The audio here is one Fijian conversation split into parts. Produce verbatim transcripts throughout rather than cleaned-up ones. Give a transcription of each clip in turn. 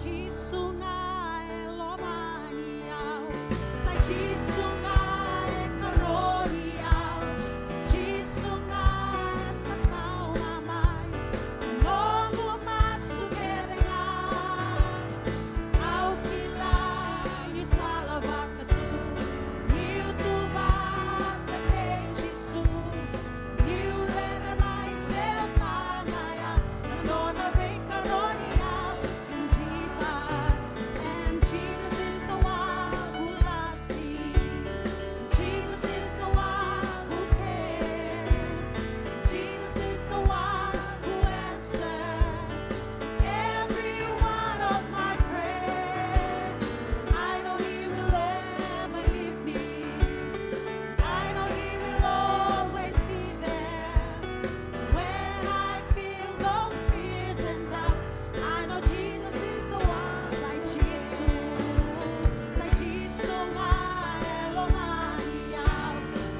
Jisu ga e lomani au, sa Jisu ga e karoni au, sa Jisu ga e sasauma mai na noqu masu kece ga. Au kila niu sa lavaka tu, niu tu vata kei Jisu, niu rere mai, sega ni ya na nona veikaroni au. Sing Jesus, and Jesus is the one who loves me. Jesus is the one who cares. Jesus is the one who answers every one of my prayers. I know He will never leave me. I know He will always be there. When I feel those fears and doubts, I know Jesus is the one. Sa Jisu, sa Jisu ga e lomani au,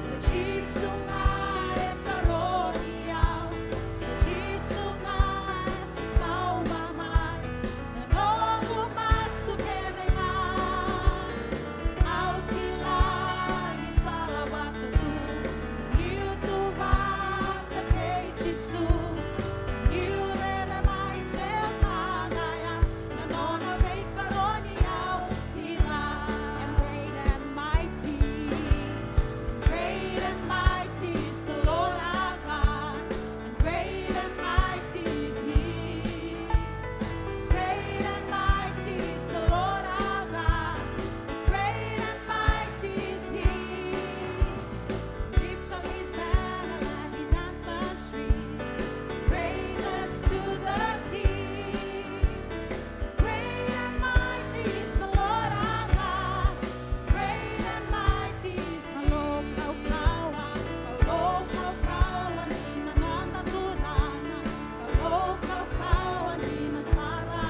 sa Jisu ga e karoni au, sa Jisu ga e sasauma mai na noqu masu kece ga. Au kila ni sa lavaka tu, niu tu vata kei Jisu, niu rere mai, sega ni ya na nona veikaroni au. Kila, and great and mighty, great and mighty is the Lord our God, and great and mighty is He. Great and mighty is the Lord our God, great and mighty is He. Lift up His banner, let His anthems ring. Praises to the King. Great and mighty is the Lord our God. Great and mighty is He. Kalou kaukauwa, Kalou kaukauwa ni na noda Turaga. Kalou kaukauwa ni na sara.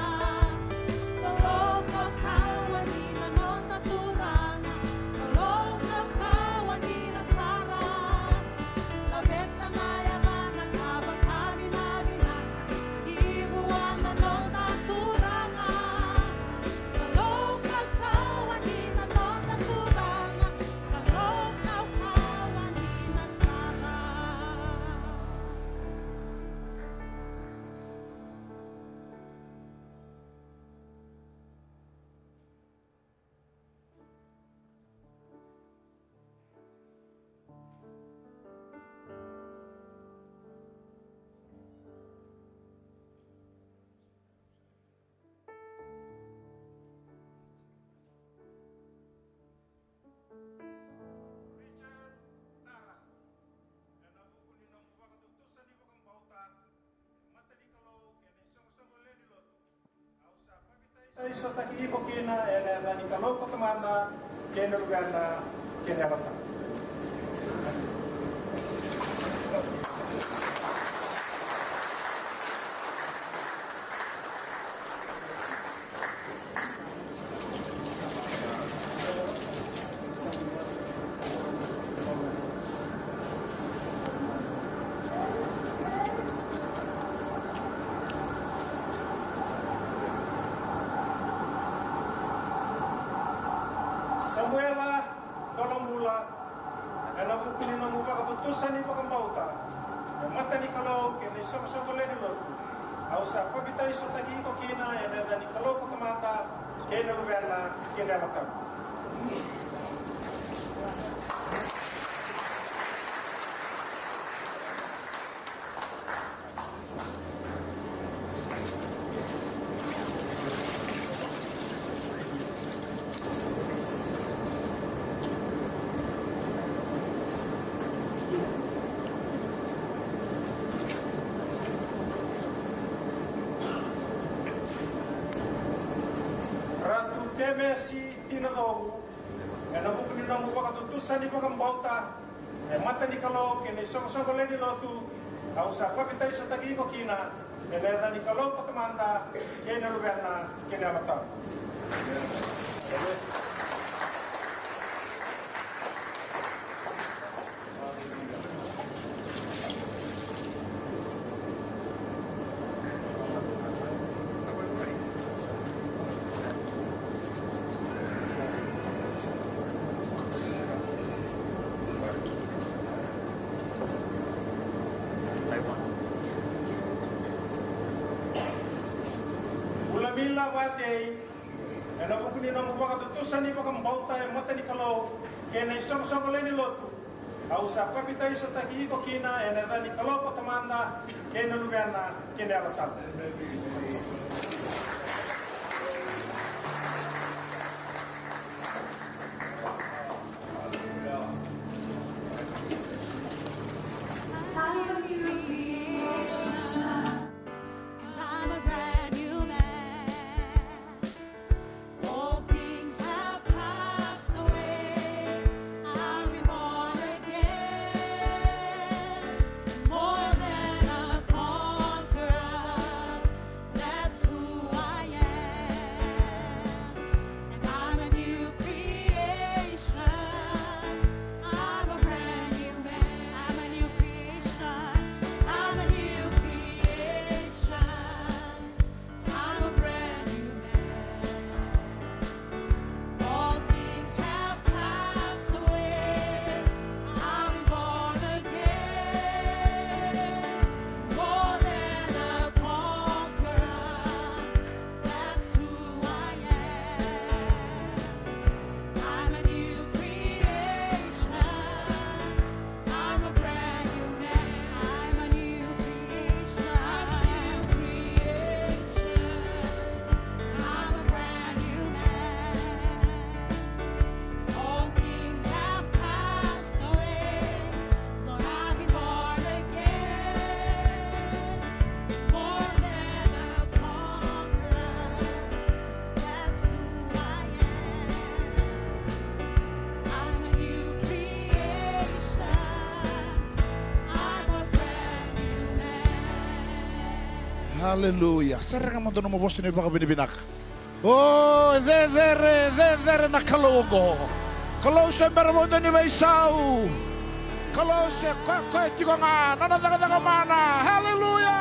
Kalou kaukauwa ni na noda Turaga. Kalou kaukauwa ni na sara. Laveta na yacana ka vakavinavinaka ki vua na noda Turaga. Kalou kaukauwa ni na noda Turaga. Kalou kaukauwa ni na sara. Richard Tara, ena vuku ni nomu vakatutusa ni vakabauta e mata ni Kalou kei na isoqosoqo lewe ni lotu, au sa papitaisotaki iko kina ena yaca ni Kalou ko Tamada kei na Luvena kei na Yalo Tabu. Samuela Dolabula, ena vuku ni nomu vakatutusa ni vakabauta e mata ni Kalou kei na isoqosoqo lewe ni lotu, au sa papitaisotaki iko kina ena yaca ni Kalou ko Tamada kei na Luvena kei na Yalo Tabu. Ratu Temesi Tinacovu, ena vuku ni nomu vakatutusa ni vakabauta e mata ni Kalou kei na isoqosoqo lewe ni lotu, au sa papitaisotaki iko kina ena yaca ni Kalou ko Tamada kei na Luvena kei na Yalo Tabu. Ila Vatei, ena vuku ni nomu vakatutusa ni vakabauta e mata ni Kalou kei na isoqosoqo lewe ni lotu, au sa papitaisotaki iko kina ena yaca ni Kalou ko Tamada kei na Luvena kei na Yalo Tabu. And I'm a brand new man. All things have passed away. I'm reborn again. More than a conqueror. That's who I am. And I'm a new creation. I'm a brand new man. I'm a new creation. I'm a new creation. I'm a brand new man. All things have passed away. I'm born again. More than a conqueror. That's who I am. I'm a new creation. I'm a brand new man. I'm a new creation. I'm a new creation. I'm a brand new man. All things have passed away. Lord, I'll be born again. More than a conqueror. That's who I am. I'm a new creation. I'm a brand new man. Haleluya. Sereka mada nomu vosa ni vakavinavinaka. O, cecere, cecere na Kalou oqo. Kalou se bera vakadua ni veisau. Kalou se koya, koya tiko ga, nona cakacaka mana. Haleluya.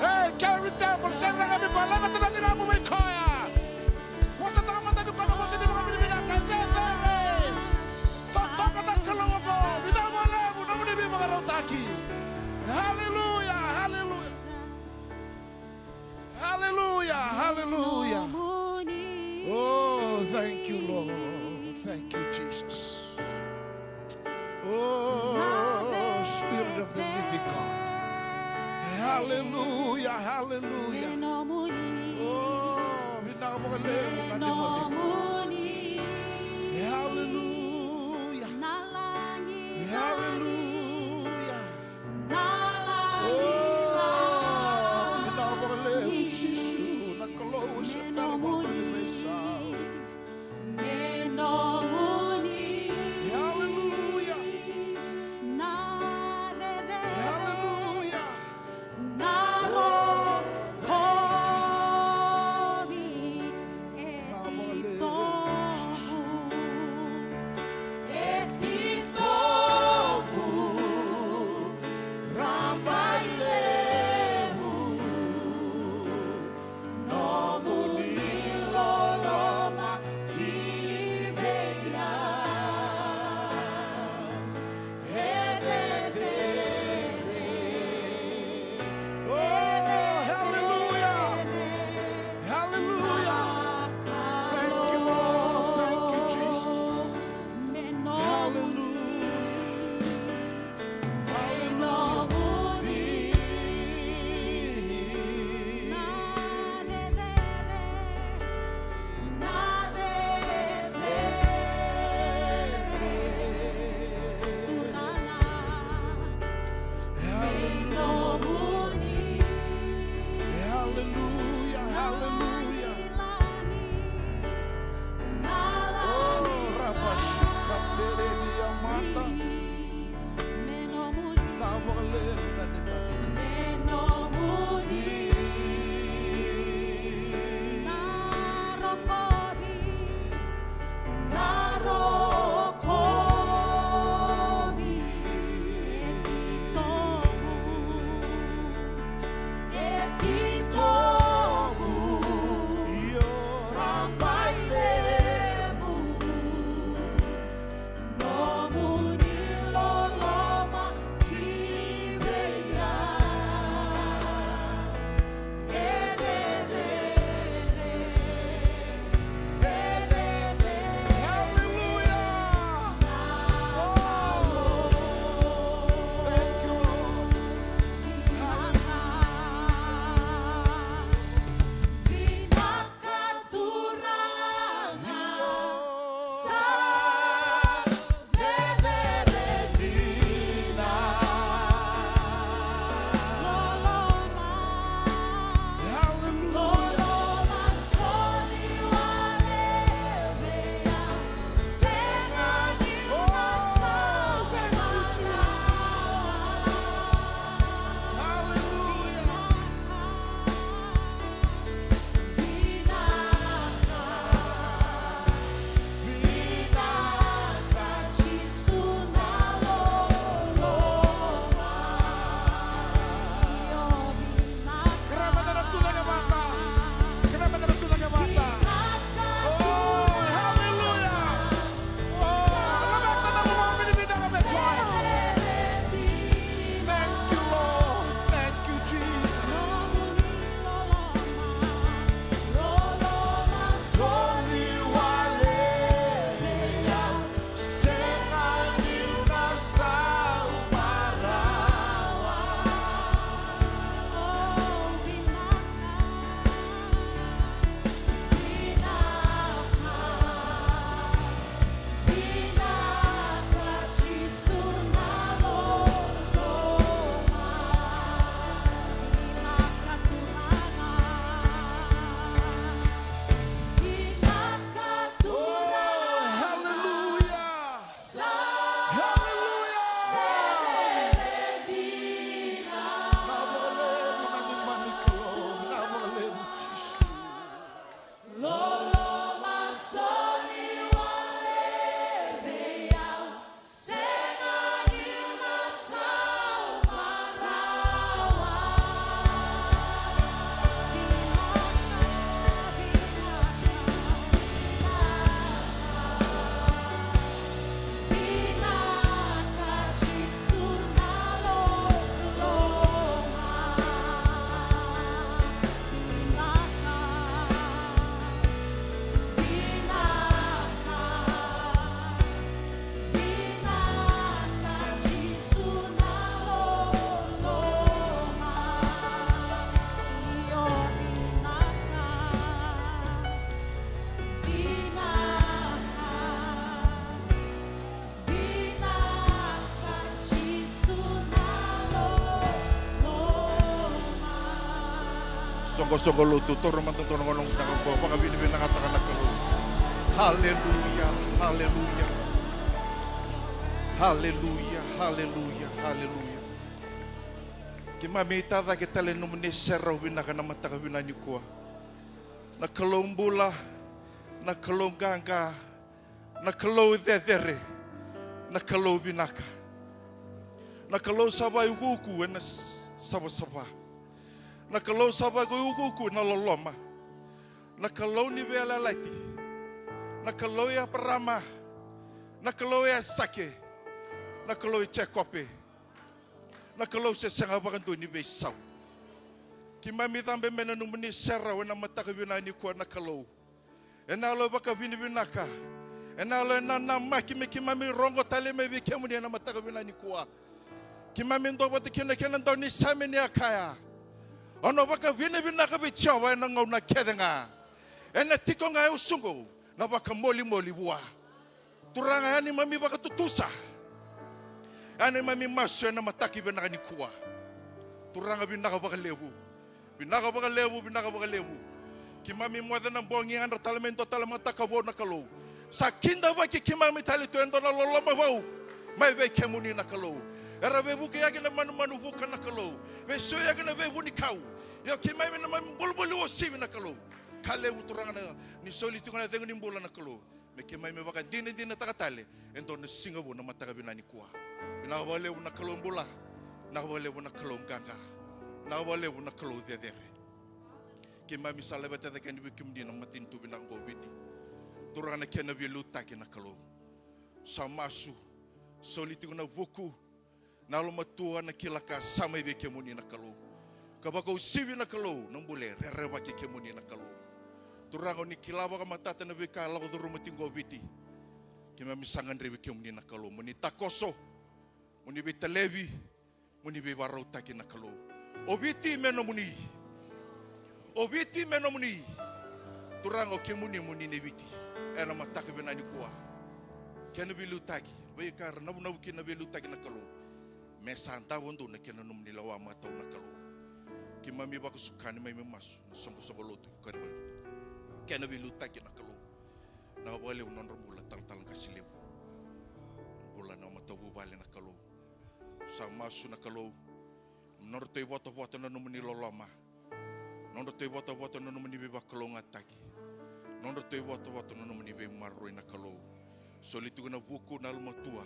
Ei, Calvary Temple, sereka vei koya, laveta na ligamu vei koya. Vosa tale mada vei koya na vosa ni vakavinavinaka, cecere. Totoka na Kalou oqo, vinaka vakalevu, nomuni veivakarautaki. Haleluya, haleluya. Haleluya, haleluya. Oh, thank you, Lord. Thank you, Jesus. Oh, Spirit of the living God. Haleluya, haleluya. Oh, vinaka vakalevu na nomuni. Haleluya. Haleluya. Oh, vinaka vakalevu Jisu, na Kalou se bera vakadua ni veisau. Haleluya. Haleluya. Oh, thank you, Jesus. Vinaka vakalevu. Soqosoqo lotu, taura mada dua na gauna vinaka qo, vakavinavinakataka na Kalou. Haleluya, haleluya. Haleluya, haleluya, haleluya. Keimami tacake tale nomuni serau vinaka na mataka vinaka nikua. Na Kalou bula, na Kalou qaqa, na Kalou cecere, na Kalou vinaka. Na Kalou sa vakaiukuuku ena s-, savasava. Na Kalou sa vakaiukuuku ena loloma. Na Kalou ni veiyalayalati. Na Kalou i Eparama. Na Kalou i Aisake. Na Kalou i Jekope. Na Kalou se sega vakadua ni veisau. Keimami cabe mai na nomuni serau ena mataka vinaka nikua na Kalou. Ena yalo e vakavinavinaka. Ena yalo e nanamaki me keimami rogo tale mai vei kemuni ena mataka vinaka nikua. Keimami dua vata kina kena dau ni same ni a kaya. Au na vakavinavinaka vei Jiova ena gauna kece ga. Ena tiko ga e usuqu na vakamolimoli vua. Turaga, yani mami vakatutusa. Yani mami masu ena mataka vinaka nikua. Turaga, vinaka vakalevu. Vinaka vakalevu, vinaka vakalevu. Keimami moce na bogi, yadra tale mai dua tale mataka vou na Kalou. Sa kidavaki keimami tale tu e dua na loloma vou mai vei kemuni na Kalou. Era veivukiyaki na manumanu vuka na Kalou. Veisuyaki na veivunikau. Ia keimami na mami bulubulu uasivi na Kalou. Ka levu Turaga na, ni soli tiko na cegu ni bula na Kalou. Me keimami vakadinadinataka tale e dua na siga vou na mataka vinaka nikua. Vinaka vakalevu na Kalou bula. Vinaka vakalevu na Kalou qaqa. Vinaka vakalevu na Kalou cecere. Keimami sa laveta cake yani vei kemuni na matanitu vinaka qo o Viti. Turaga, na kena veiliutaki na Kalou. Sa masu, soli tiko na vuku, na yalomatua, na kila ka sa mai vei kemuni na Kalou. Ka vakausivi na Kalou na bula e rerevaki kemuni na Kalou. Turaga, o ni kila vakamatata na veika e lako curuma tiko o Viti. Keimami sa gadrevi kemuni na Kalou mo ni takoso, mo ni veitalevi, mo ni veivakarautaki na Kalou. O Viti me nomuni. O Viti me nomuni. Turaga, o kemuni mo ni nei Viti ena mataka vinaka nikua. Kena veiliutaki, veika era navunavu kina na veiliutaki na Kalou. Me sa davo donu na kena nomuni lewa matau na Kalou. Keimami vakasukani mai me masu na soqosoqo lotu i Karivalu. Kena veiliutaki na Kalou. Vinaka vakalevu na nodra bula talatala qase levu. Bula na matavuvale na Kalou. Sa masu na Kalou. Nodratou ivotavota na nomuni loloma. Nodratou ivotavota na nomuni veivakalougatataki. Nodratou ivotavota na nomuni veimaroroi na Kalou. Soli tiko na vuku, na yalomatua,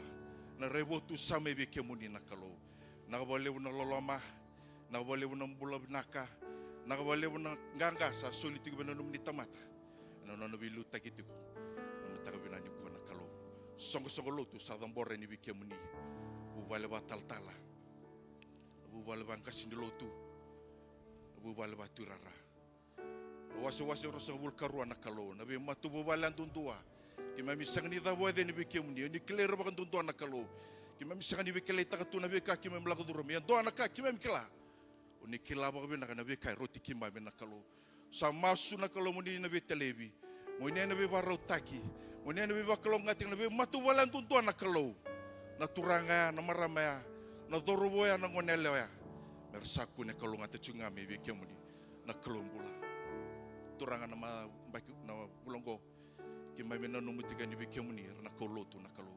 na raivotu sa mai vei kemuni na Kalou. Vinaka vakalevu na loloma. Vinaka vakalevu na bula vinaka. Vinaka vakalevu na qaqa sa soli tiko vei na nomuni tamata. Ena nona veiliutaki tiko na mataka vinaka nikua na Kalou. Soqosoqo lotu sa cabora yani vei kemuni. Vuvale vatalatala, vuvale vaqase ni lotu, vuvale vatuirara. Na wasewase ruasagavulu ka rua na Kalou, na veimatavuvale yadudua. Keimami sega ni cava oce yani vei kemuni, o ni kilai ira vakadudua na Kalou. Keimami sega ni veikilaitaka tu na veika keimami lako curuma, ia dua na ka keimami kila. O ni kila vakavinaka na veika e rauti keimami na Kalou. Sa masu na Kalou mo ni na veitalevi, mo ni na veivakarautaki, mo ni na veivakalougatataki na veimatavuvale yadudua na Kalou. Na turaga ya, na marama ya, na cauravou ya, na goneyalewa ya, me ra sa kune kalougata tiko ga mai vei kemuni na Kalou bula. Turaga, na ma-, baki na vula oqo keimami nanuma tiko yani vei kemuni, era na kaulotu na Kalou.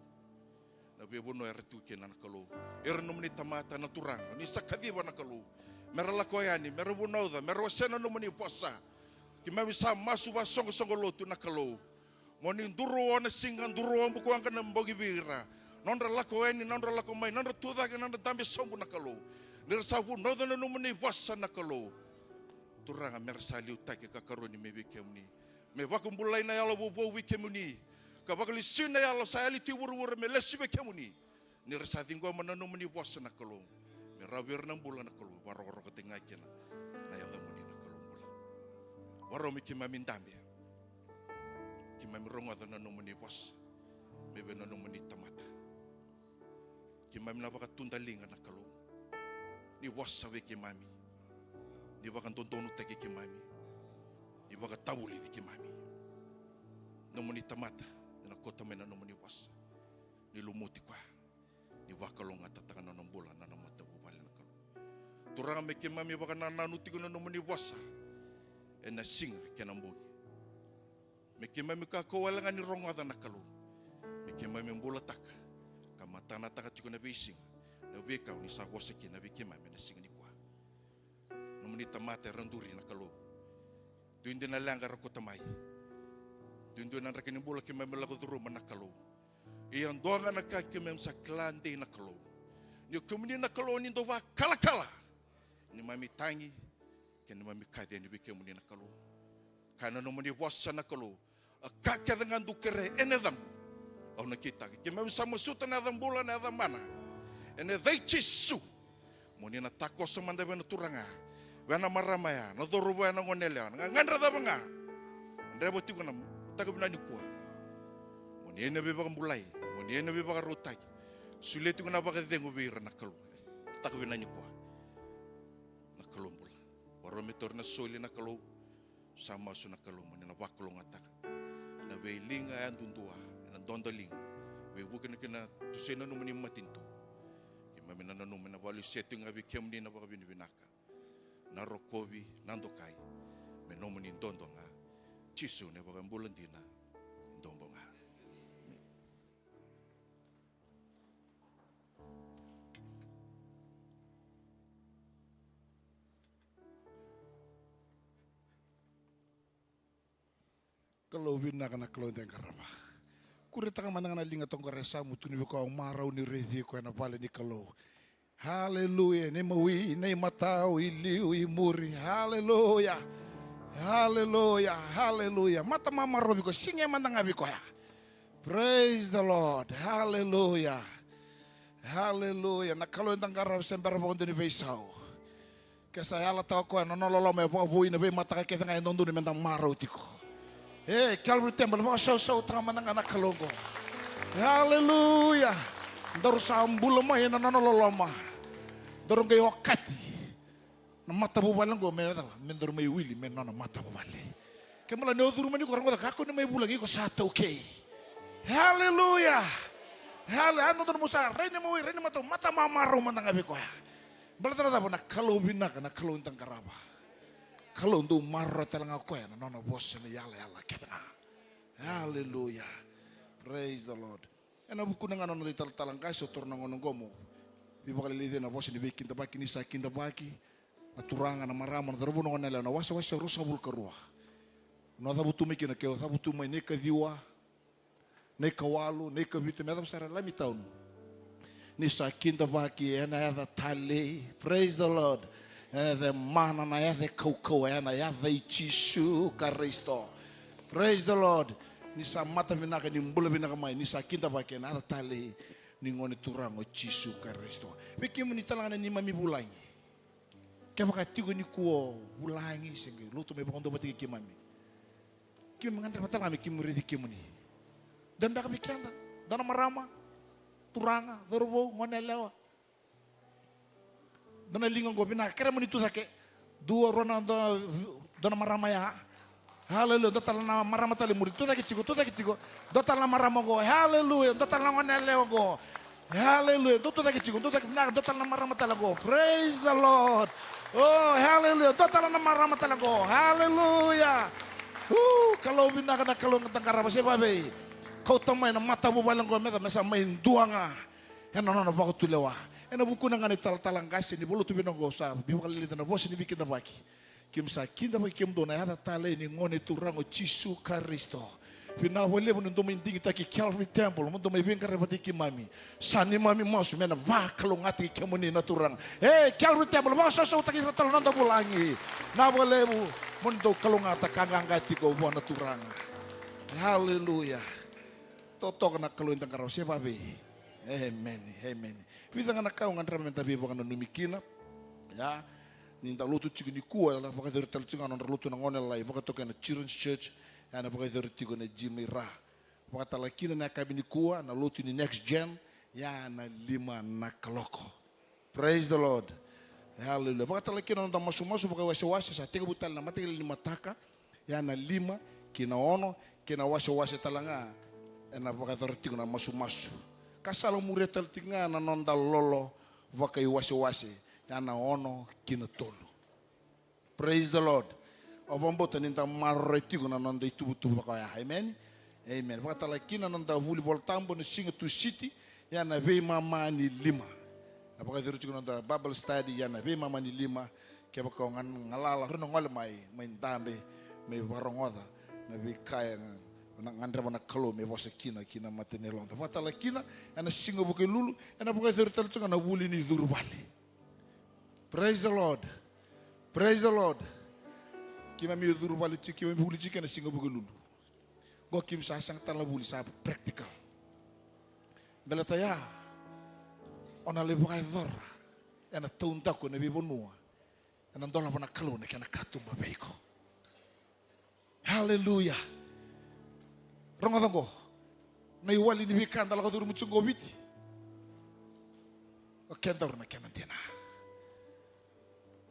Na veivanua era tu kina na Kalou. Era nomuni tamata na Turaga, ni sa kaciva na Kalou. Me ra lako yani, me ra vunauca, me ra wasea na nomuni vosa. Keimami sa masu vasoqosoqo lotu na Kalou. Mo ni duruo na siga, duruo bukawaqa na bogi vei ira. Nodra lako yani, nodra lako mai, nodra tucake, nodra dabe sobu na Kalou. Ni ra sa vunauca na nomuni vosa na Kalou. Turaga, me ra sa liutaki ka karoni mai vei kemuni. Me vakabulai na yalo vovou vei kemuni, ka vakalesui na yalo sa yali tu i vuravura me lesu vei kemuni. Ni ra sa ciqoma na nomuni vosa na Kalou, me rawa vei ira na bula na Kalou, vakarokorokotaki ga kina na yacamuni na Kalou bula. Vakarau me keimami dabe, keimami rogoca na nomuni vosa mai vei na nomuni tamata. Keimami na vakatudaliga na Kalou, ni vosa vei keimami, ni vakadodonutaki keimami, ni vakatavulici keimami. Nomuni tamata ena kauta mai na nomuni vosa, ni lumuti koya, ni vakalougatataka na nona bula, na nona matavuvale na Kalou. Turaga, me keimami vakanananu tiko na nomuni vosa. ena siga kei na bogi. Me keimami kakua wale ga ni rogoca na Kalou. Me keimami bulataka ka matanataka tiko na veisiga na veika o ni sa vosa kina vei keimami ena siga nikua. Nomuni tamata era duri na Kalou. Duidui na leqa era kauta mai. Duidui na draki ni bula keimami lako curuma na Kalou. Ia dua ga na ka keimami sa kila dei na Kalou, ni o kemuni na Kalou ni dau vakalakala. Neimami tagi kei neimami kaci yani vei kemuni na Kalou. Kaya na nomuni vosa na Kalou, a ka kece ga dou kerea ena yacaqu, au na kitaka. Keimami sa masuta na yaca bula, na yaca mana, ena yaca i Jisu. Mo ni na takoso mada vei na turaga, vei na marama ya, na cauravou ya, na gone yalewa, na gagadre cava ga dreva tiko na mataka vinaka nikua. Mo ni na veivakabulai, mo ni na veivakarautaki. Solia tiko na vakacegu vei ira na Kalou. Mataka vinaka nikua, na Kalou bula. Varau me tauri na soli na Kalou. Sa masu na Kalou mo ni na vakalougatataka na veiliga yadudua, ena dodoliga, veivuke na kena tusei na nomuni matanitu. Keimami na nanuma na vale se tu ga vei kemuni na vakavinavinaka, na rokovi, na dokai, me nomuni duadua ga. Jisu na iVakabula dina, duadua ga. Amen. Kalou vinaka na Kalou eda qarava. Kuretaka mada ga na liga toka qori e yasamu, tukuna vei koya o marau ni raici iko ena vale ni Kalou. Haleluya. Ni mawi, ni matau, i liu, i muri. Haleluya. Haleluya. Haleluya. Mata mamarovi koya, siga mada ga vei koya. Praise the Lord. Haleluya. Haleluya. Na Kalou eda qarava se bera vakadua ni veisau. Ke sa yalataka o koya na nona loloma e vakavoui na veimataka kece ga e dodonu meda marau tiko. E, Calvary Temple, vakasausautaka mada ga na Kalou oqo. Haleluya. Daru sa bula mai ena nona loloma. Daru qai okati na matavuvale oqo me, me daru mai wili me nona matavuvale. Ke mala ni o curu mai ni ko rogoca, kakua ni mai vulagi, iko sa taukei. Haleluya. Hale, a dodonu mo sa rai ni mawi, rai ni matau, mata mamarau mada ga vei koya. Baleta na cava? Na Kalou vinaka, na Kalou da qarava. Kalou dau maroroya tale ga o koya na nona vosa, na iyalayala kece ga. Haleluya. Praise the Lord. Ena vukuna ga na noda italatala qase, au taura na gauna oqo meu veivakalilici ena vosa ni veikidavaki. Ni sa kidavaki na turaga, na marama, na cauravou, na goneyalewa, na wasewase ruasagavulu ka rua. Na cavutu mai kina, ke o cavutu mai na ikaciwa, na ikawalu, na ikavitu, me yacova sara e Lami Taun. Ni sa kidavaki ena yaca talei. Praise the Lord. Ena yaca e mana, na yaca e kaukauwa, ena yaca i Jisu Karisito. Praise the Lord. Ni sa mata vinaka, ni bula vinaka mai, ni sa kidavaki ena yaca talei ni Gone Turaga o Jisu Karisito. Vei kemuni tale ga na neimami vulagi. Kevaka tiko nikua o vulagi se qai lotu mai vakadua vata kei keimami, keimami gadreva tale ga me keimami raici kemuni. Dua beka vei keda, dua na marama, turaga, cauravou, goneyalewa. Dua na liga oqo vinaka, kerea mo ni tucake. Dua, rua na dua, dua na marama ya. Haleluya. Dua tale na marama tale muri. Tucake tiko, tucake tiko. Dua tale na marama oqo. Haleluya. Dua tale na goneyalewa oqo. Haleluya. Dua tucake tiko, dua tucake vinaka, dua tale na marama tale oqo. Praise the Lord. Oh, haleluya. Dua tale na marama tale oqo. Haleluya. Uh, Kalou vinaka na Kalou da qarava, se vavei. Kauta mai na matavuvale oqo me sa mai dua ga ena nona vakatulewa. Ena vukuna ga na italatala qase ni valotu vinaka oqo sa veivakalilici ena vosa ni veikidavaki. Keimami sa kidavaki kemudou na yaca talei ni Gone Turaga o Jisu Karisito. Vinaka vakalevu ni dou mai digitaki Calvary Temple, mo dou mai veiqaravi vata kei keimami. Sa neimami masu me na vakalougatataki kemuni na Turaga. E, Calvary Temple, vakasausautaki ira tale na noda vulagi. Vinaka vakalevu, mo ni dou kalougata ka qaqa tiko vua na Turaga. Haleluya. Totoka na Kalou eda qarava, se vavei. Emeni, emeni. Vica ga na ka au gadreva meda veivakananumi kina. Ia, ni da lotu tiko nikua, da vakayacori tale tiko ga na nodra lotu na gone lalai, vakatokai na Children's Church, ia na vakayacori tiko na gym i Ra. Vakatale kina na yakavi nikua na lotu ni Next Gen, ia na lima na kaloko. Praise the Lord. Hallelujah. Vakatale kina na noda masumasu vakaiwasewase, sa tekivu tale na mataka lailai ni mataka, ia na lima ki na ono, kei na wasewase tale ga ena vakayacora tiko na masumasu. Ka sala muria tale tiko ga na noda lolo vakaiwasewase, ia na ono ki na tolu. Praise the Lord. Au vakabauta ni da maroroi tiko na noda ituvatuva vaka oya. Emeni. Emeni. Vakatala kina na noda vuli Vola Tabu na siga Tusiti, ia na veimama ni lima. Na vakayacori tiko na noda Bible study, ia na veimama ni lima. Kevaka o ga-, galala, rawa ni gole mai, mai dabe, mai vakarogoca na veika e na gadreva na Kalou me vosa kina ki na mata ni yaloda. Vakatala kina ena siga Vukelulu, ena vakayacori tale tiko ga na vuli ni curu vale. Praise the Lord. Praise the Lord. Keimami curu vale tiko, keimami vuli tiko ena siga Vukelulu. Qo keimami sa sega tale na vuli, sa practical. Baleta ya o na lai vakayacora ena taudaku ena veivanua, ena dolava na Kalou na kena katuba vei iko. Haleluya. Rogoca qo. Na iwali ni veika da lako curuma tiko qo Viti, o kedaru na kena dina.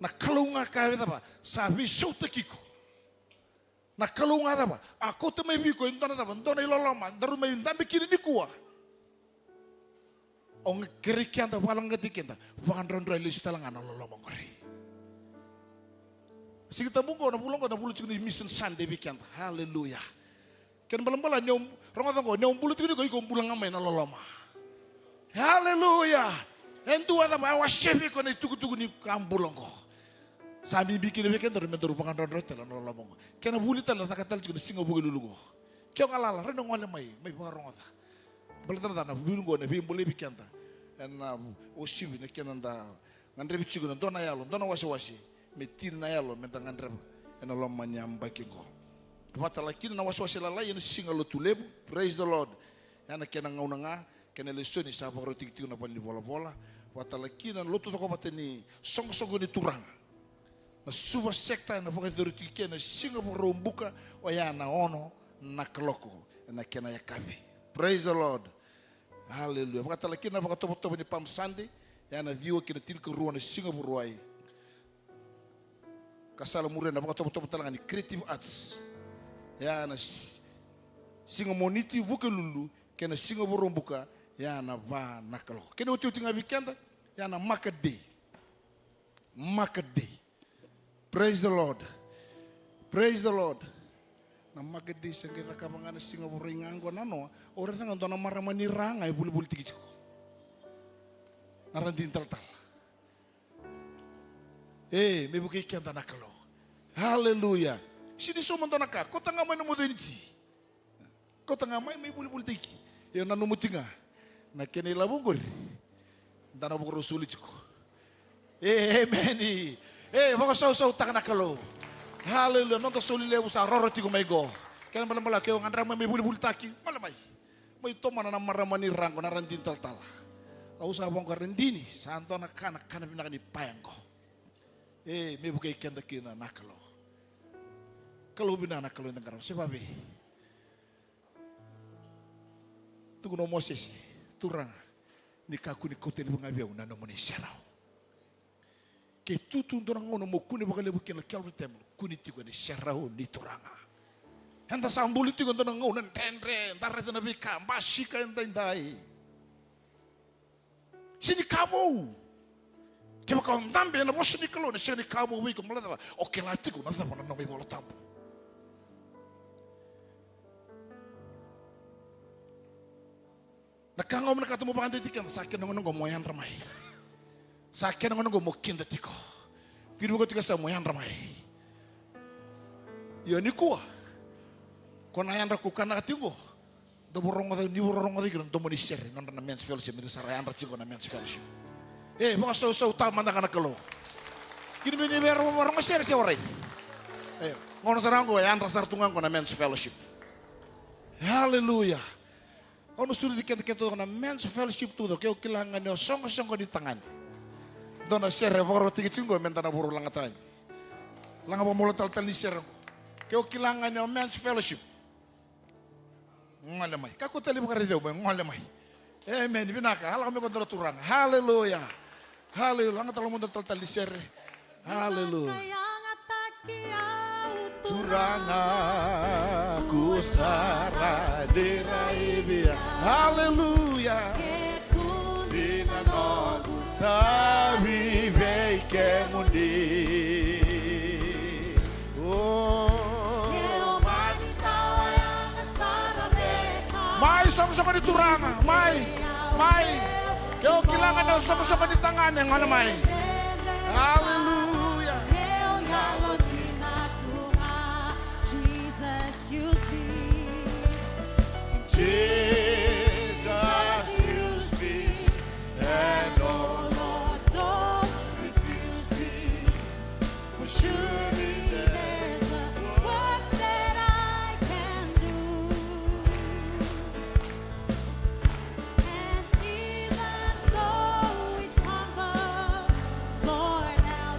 Na Kalou ga ka e cava, sa veisautaki iko. Na Kalou ga cava, a kauta mai vei iko e dua na cava, dua na iloloma daru mai dabe kina nikua. Au ga kerei keda, vakalougatataki keda, vakadrodroya lesu tale ga na loloma oqori. Siga Tabu oqo, na vula oqo, na vula tiko ni Mission Sunday vei keda. Haleluya. Kena balabala ni au, rogoca oqo, ni au bula tiko nikua, iko bula ga mai na loloma. Haleluya. E dua cava, e wasea vei iko na itukutuku ni ka bula oqo. Sa bibi kina vei kedaru me daru vakadrodroya tale na loloma oqo. Kena vuli tale na caka tale tiko na siga Vukelulu oqo. Ke o galala, rawa ni gole mai, mai vakarogoca. Baleta na cava, na vuli oqo na veibulai vei keda. Ena uasivi na kena da gadrevi tiko na dua na yalo, dua na wasewase, me tini na yalo me da gadreva ena loma ni yabaki oqo. Vakatala kina na wasewase lalai ena siga Lotulevu. Praise the Lord. Ena kena gauna ga, kena lesoni sa vakarautaki tiko na valenivolavola. Vakatala kina na lotu cokovata ni soqosoqo ni Turaga. Na Suva sector ena vakayacori tiko kina na siga Vakaraubuka, oya na ono na kaloko ena kena yakavi. Praise the Lord. Haleluya. Vakatala kina na vakatovotovo ni Palm Sunday, ya na ciwa ki na tinikarua na siga Vakarauwai. Ka sa lai muria na vakatovotovo tale ga ni Creative Arts, ya na s-, siga Moniti Vukelulu, kei na siga Vakaraubuka, ya na va na kaloko. Kena otioti ga vei keda, ya na Market Day. Market Day. Praise the Lord. Praise the Lord. Na Market Day se qai cakava ga na siga Vakarauwai ga oqo na noa. O raica ga dua na marama ni ra ga e volivolitaki tiko. Na radini talatala. E, me vukei keda na Kalou. Haleluya. Sega ni sauma dua na ka, kauta ga mai na moce ni ti. Kauta ga mai, mai volivolitaki. Io, nanuma tiko ga na kena ilavo oqori. Da na vakarau soli tiko. E, emeni. E, vakasausautaka na Kalou. Haleluya. Noda soli levu sa roro tiko mai qo. Kena balabala ke o gadreva mai, mai volivolitaki, gole mai. Mai tomana na marama ni ra qo, na radini talatala. Au sa vaqo, radini, sa dua na ka na kana vinaka ni paya qo. E, me vukei keda kina na Kalou. Kalou vinaka na Kalou eda qarava, se vavei. Tukuna o Mosese, Turaga, ni kakua ni kauta levu ga vei au na nomuni serau. Ke tu tu dua na gauna mo kune vakalevu kina na Calvary Temple, kune tiko ena iserau ni Turaga. Eda sa buli tiko e dua na gauna dredre, da raica na veika basika edaidai. Sega ni ka vou. Kevaka o dabe ena vosa ni Kalou, ena sega ni ka vou vei iko, baleta o kila tiko na cava na nomu iVola Tabu. Na ka ga au vinakata mo vakadeitaki keda, sa kena gauna oqo mo yadra mai. Sa kena gauna oqo mo kida tiko. Kiri vaka tiko sa mo yadra mai. Io nikua, ko na yadra ko kanaka tiko. Da vorogoca, ni vorogoca tiko na domo ni sere, nodra na men's fellowship, ni ra sa ra yadra tiko na men's fellowship. E, vakasausautaka mada ga na Kalou. Kina me ni vera vorogo sere se warai. E, gauna sara oqo, yadra sara tu ga oqo na men's fellowship. Hallelujah. Au na sureti keda, keda taucoko na men's fellowship taucoko. Ke o kila ga ni o soqosoqo ni tagane, dua na sere vakarautaki tiko qo me da na vuru lagataki. Laga vakamalua talatala ni sere qo. Ke o kila ga ni o men's fellowship, gole mai. Kakua tale ni vakaraici au mai, gole mai. Emeni, vinaka. A lako mai ko dua na turaga. Haleluya. Haleluya. Laga tale mada na talatala ni sere. Haleluya. Turaga, kusara ni raivia. Haleluya. Ni na noqu tavi vei kemuni. O Soqosoqo ni turaga, mai, mai. Ke o kila ga na soqosoqo ni tagane, gona mai. Aleluya. Jesus, use me. And Jesus, use me. And oh Lord, don't refuse me. For surely there's a work that I can do. And even though it's humble, Lord, I'll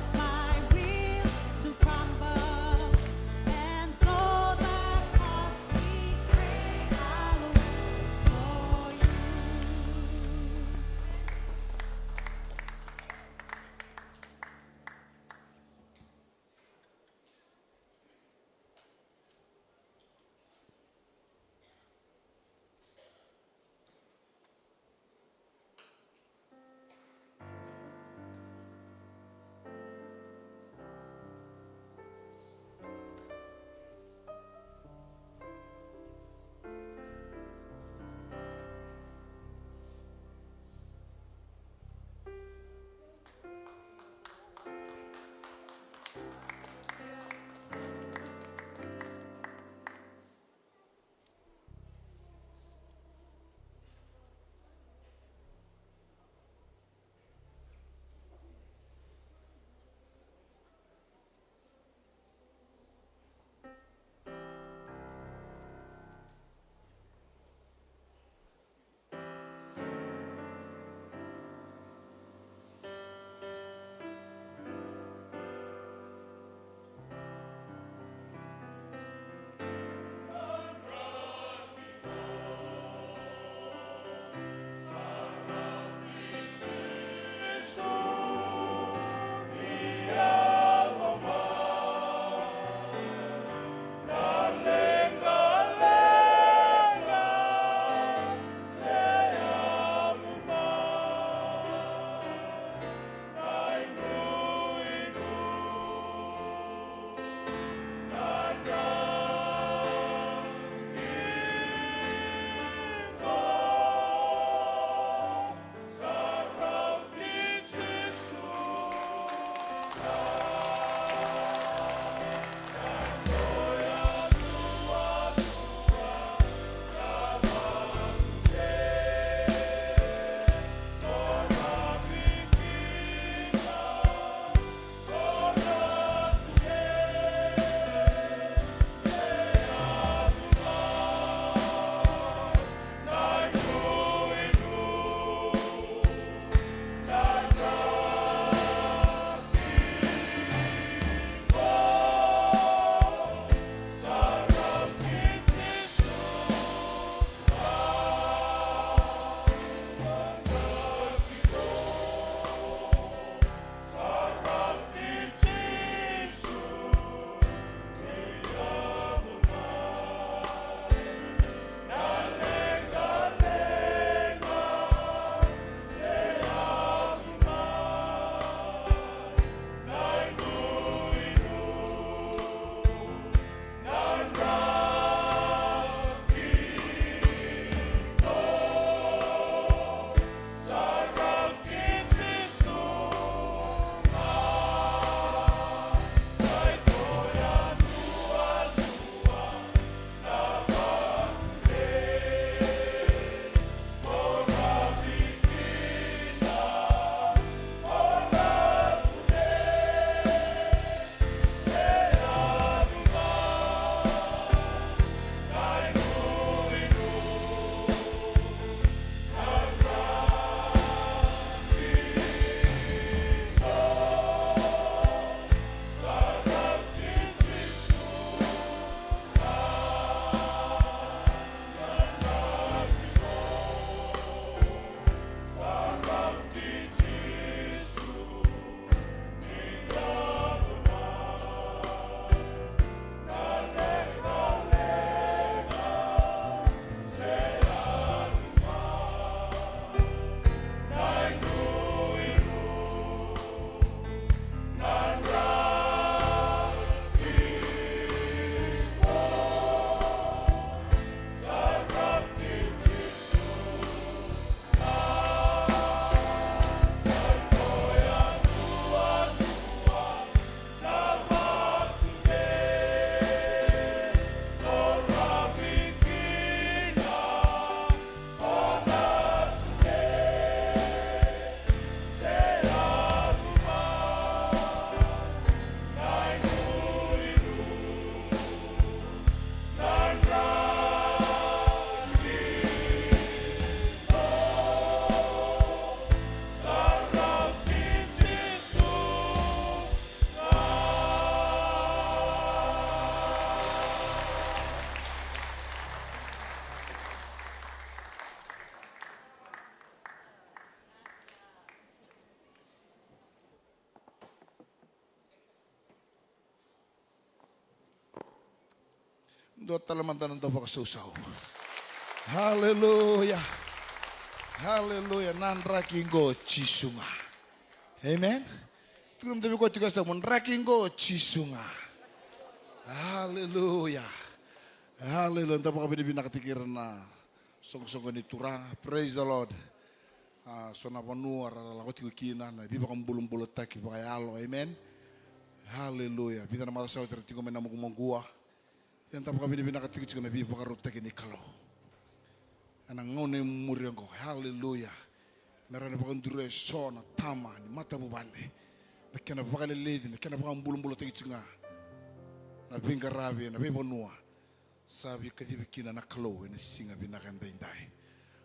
Dua tale mada na dau vakasausau. Haleluya. Haleluya. Na draki qo Jisu ga. Amen. Tukuna mada vei koya tiko e yasamu, draki qo Jisu ga. Haleluya. Haleluya. Da vakavinavinakataki ira na soqosoqo ni Turaga. Praise the Lord. A, so na vanua ra lako tiko kina na veivakabulabulataki vakayalo. Amen. Haleluya. Vica na macawa sa oti era tiko mai na magumaguwa. Ia da vakavinavinaka tiko tiko na veivakarautaki ni Kalou ena gauna e muri oqo. Haleluya. Me rawa ni vakaduria eso na tama ni matavuvale na kena vakaleleci, na kena vakabulabulataki tiko ga na veiqaravi ena veivanua sa veikacivi kina na Kalou ena siga vinaka edaidai.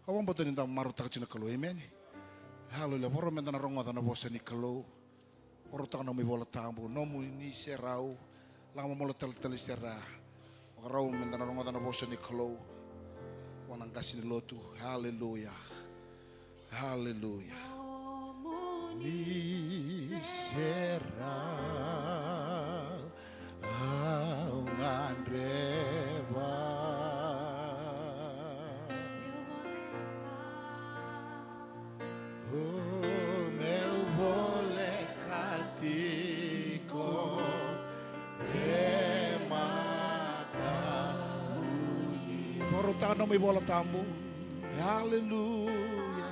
Au vakabauta ni da marautaka tiko na Kalou. Emeni. Haleluya. Vakarau meda na rogoca na vosa ni Kalou. Vakarautaka nomu iVola Tabu, nomuni serau. Laga mada mo talatala sere. Vakarau meda na rogoca na vosa ni Kalou. Vua na qase ni lotu. Haleluya. Haleluya. Nomuni serau au gadreva. O meu voleka tiko e matamuni. Vakarautaka nomu iVola Tabu. Haleluya.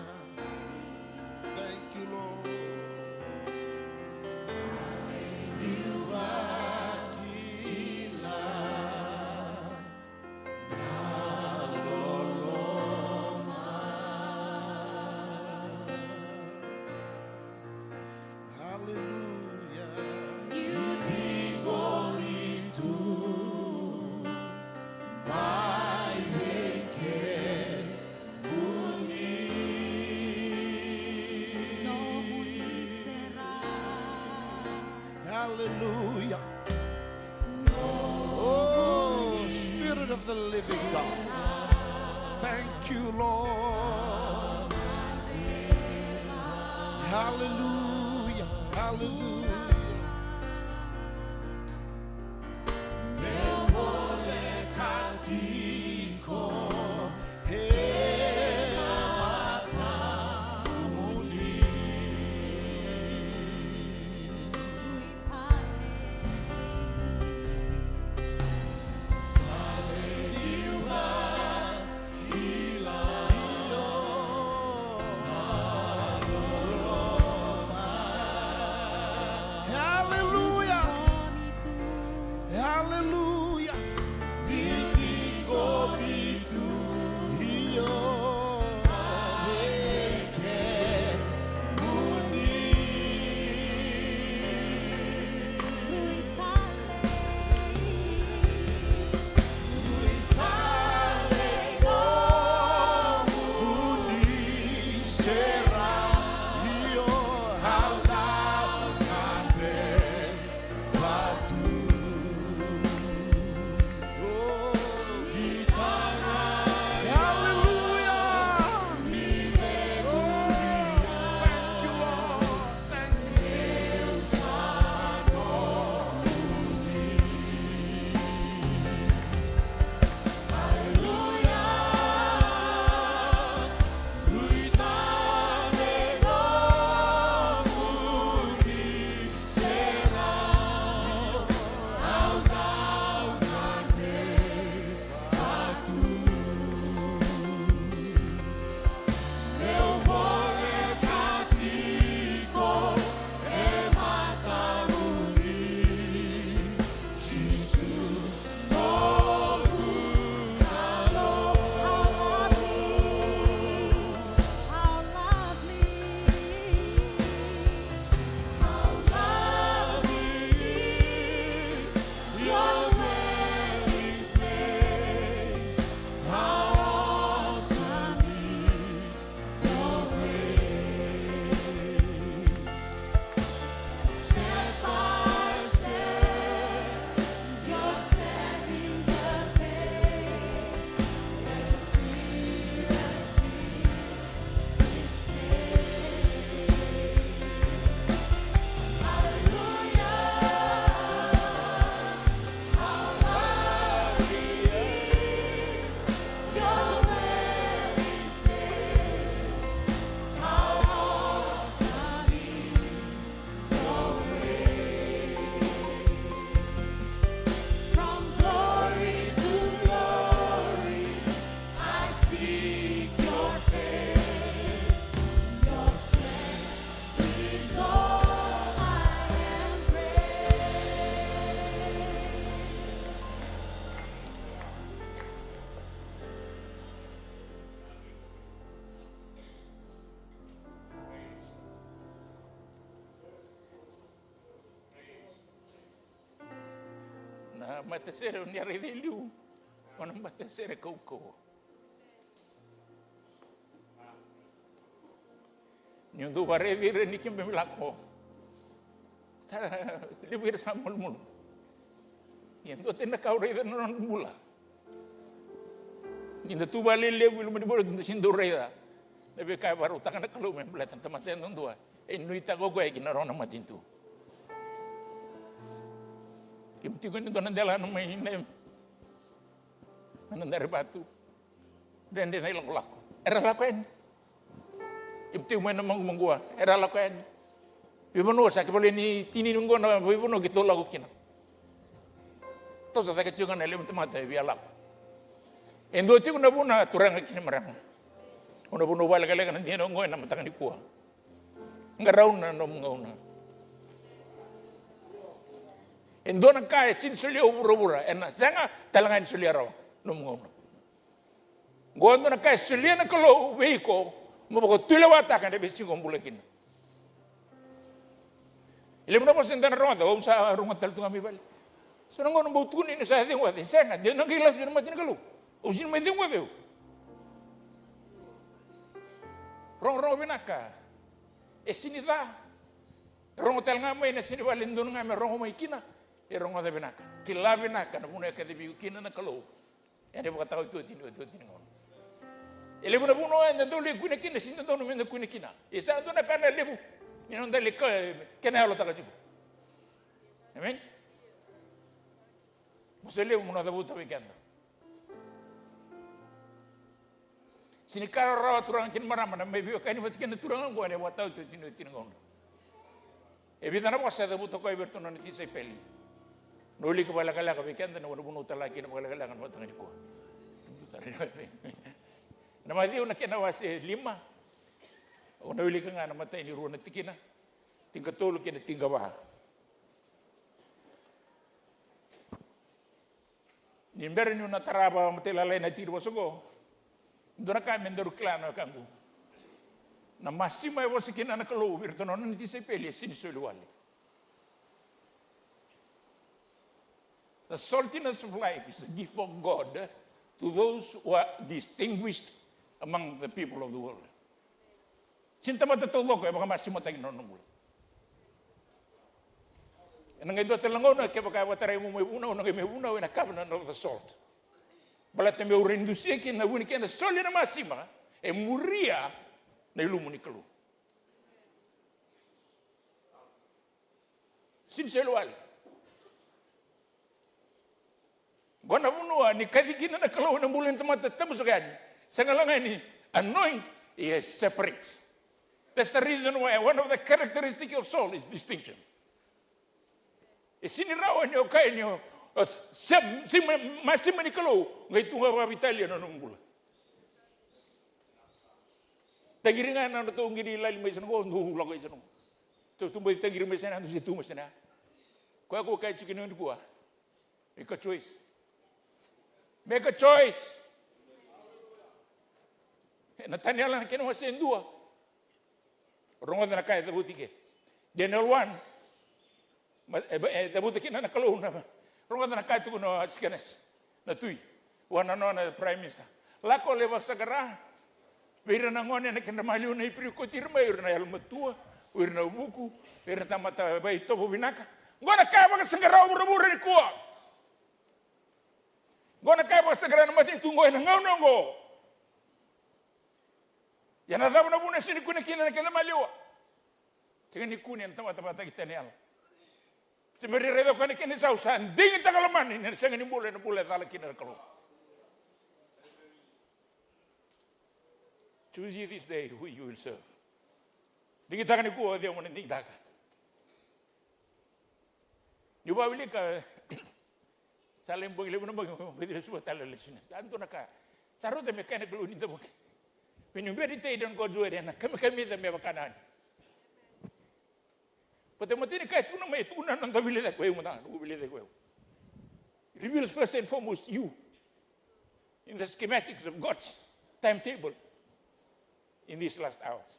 Thank you, Lord. Niu vakila na loloma. Haleluya. Niu ciqori tu mai vei kemuni. Nomuni serau. Haleluya. Oh, Spirit of the living God. Thank you, Lord. Haleluya. Haleluya. Meu voleka tiko e matamuni. Na matasere o ni a raica e liu, o na matasere kaukauwa. Niu dau vakaraici ira ni keimami lako, sa levu ira sa malumalumu. Ia dua tani na ka au raica na nodra bula. Ni da tu vakalelevu i loma ni vale, da sega ni dau raica na veika e vakarautaka na Kalou me baleta na tamata yadudua. E nuitaka o koya ki na nona matanitu. Keimami tiko ena dua na delana mai na, na Darevato. Dredre na ilakolako. Era lako yani. Keimami tiko mai na Magumagua. Era lako yani. Veivanua sa kevaka ni tini ni qo na veivanua keitou lako kina. Toso cake tiko ga na levu ni tamata e via lako. E dua tiko na vuna, turaga kei na marama. O na vuna au vakalekaleka na dina oqo ena mataka nikua. Qarauna na nomu gauna. E dua na ka e sega ni solia o vuravura, ena sega tale ga ni solia rawa na nomu gauna. Qo e dua na ka e solia na Kalou vei iko mo vakatulewataka ena veisiga o bula kina. E levu na vosa eda na rogoca, au sa rogoca tale tu ga mai vale. So na gauna bau tukuni ni sa cegu oce, sega, de na qai lasu ena mata ni Kalou. Au sega ni mai cegu oce au. Rogorogo vinaka. E sega ni ca. Rogo tale ga mai na sega ni vale donu ga me rogo mai kina. E rogoca vinaka. Kila vinaka na vanua e kacivi iko kina na Kalou. Ena ivakataotioti ni otioti ni gauna. E levu na vanua eda dau lai kune kina, sega ni dodonu meda kune kina. E sa dua na ka na levu ni noda lai ka, kena yalotaka tiko. Amen. Vosa levu mo na cavuta vei keda. Sega ni ka rawarawa, turaga kei na marama, na mai veiwekani vata kei na Turaga oqo ena ivakataotioti ni otioti ni gauna. E vica na vosa e cavuta o koya vei iratou na nona tisaipeli. Na wilika vakalekaleka vei keda, na vanua au tala kina vakalekaleka na mataka nikua. Na Maciu na kena wase lima. Au na wilika ga na imatai ni rua na tikina, tinikatolu kei na tinikava. Ni bera niu na tara vakamatailalai na tikinivosa oqo, dua na ka me daru kila na wekaqu. Na masima e vosa kina na Kalou vei iratou na nona tisaipeli e sega ni soli wale. The saltiness of life is a gift of God to those who are distinguished among the people of the world. Sega ni tamata taucoko e vakamasimataki na nona bula. Ena qai dua tale na gauna kevaka e vakatarai meu mai vunau, au na qai mai vunau ena covenant of the salt. Baleta meu raidusia kina na vu ni kena soli na masima e muria na ilumu ni Kalou. Sega ni soli wale. Qo na vanua ni kaci kina na Kalou ena bula ni tamata tamusuka yani. Sega la ga ni anoint, e separate. That's the reason why one of the characteristic of salt is distinction. E sega ni rawa ni o kaya ni o, o, se, se ma, masima ni Kalou, qai tu ga vakaveitalia na nomu bula. Taqiri ga na nodratou qiri lali mai sana qo, dou lako i sana qo. Tou tu bai taqiri mai sana, dou se tu mai sana. Koya ko kaya tiko ni nikua. Make a choice. Make a choice. Ena Taniela na kena wase e dua. Rogoca na ka e cavuti ke. Daniel one. Ma, e, e cavuta kina na Kalou na. Rogoca na ka e tukuna o Atikenasi, na tui. Vua na nona prime minister. Lako lai vakasaqara vei ira na gone ena kedra maliwa na Iperiu, kauti ira mai, o ira na yalomatua, o ira na vuku, o ira na tamata vakaitovo vinaka. Qo na ka e vakasaqara o vuravura nikua. Qo na ka e vakasaqara na matanitu qo ena gauna qo. Ia na cava na vuna e sega ni kune kina na kena maliwa? Sega ni kune ena tamata vakataki Taniela. Se bera ni raica o koya na kena isau, sa digitaka lomani ni na sega ni bula ena bula e cala kina na Kalou. Choose ye this day who you will serve. Digitaka nikua o cei mo na digitaka. Niu vakawilika, sa lai bogi levu na bogi, bogi lesu tale lesu na. Sa dua na ka sa rauta me kaya na Kalou ni da bogi. When you meditate on God's word, ena kamikamica me vaka na ani. But e matai ni ka e tukuna mai, e tukuna na noda veiliutaki ko au, mada na noqu veiliutaki ko au. Reveals first and foremost you in the schematics of God's timetable in these last hours.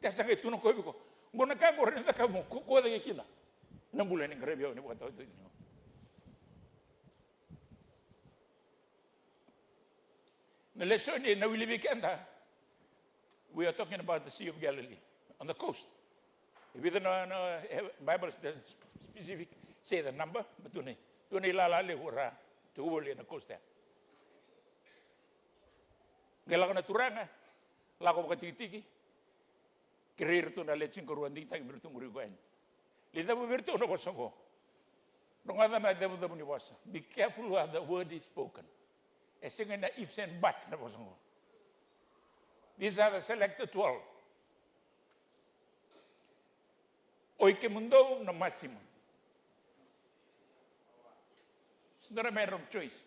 Te sa qai tukuna ko vei iko, qo na ka qo rawa ni caka mo ko, ko cake kina. Na bula ni qaravi au ni vakatawa tu. Na lesoni e na wili vei keda, we are talking about the Sea of Galilee, on the coast. E vica na, na, eh, Bibles doesn't specific say the number, but tu na, tu na ilala levu ra tu voli na coast ya. Qai lako na turaga, lako vakatikitiki, kerei iratou na lewe tinikarua, digitaki me ratou qori koya yani. Lai cavu vei iratou na vosa oqo. Rogoca na icavucavu ni vosa. Be careful how the word is spoken. E sega na ifs and buts na vosa oqo. These are the selected twelve. Oi kemudou na masima. It's not a matter of choice.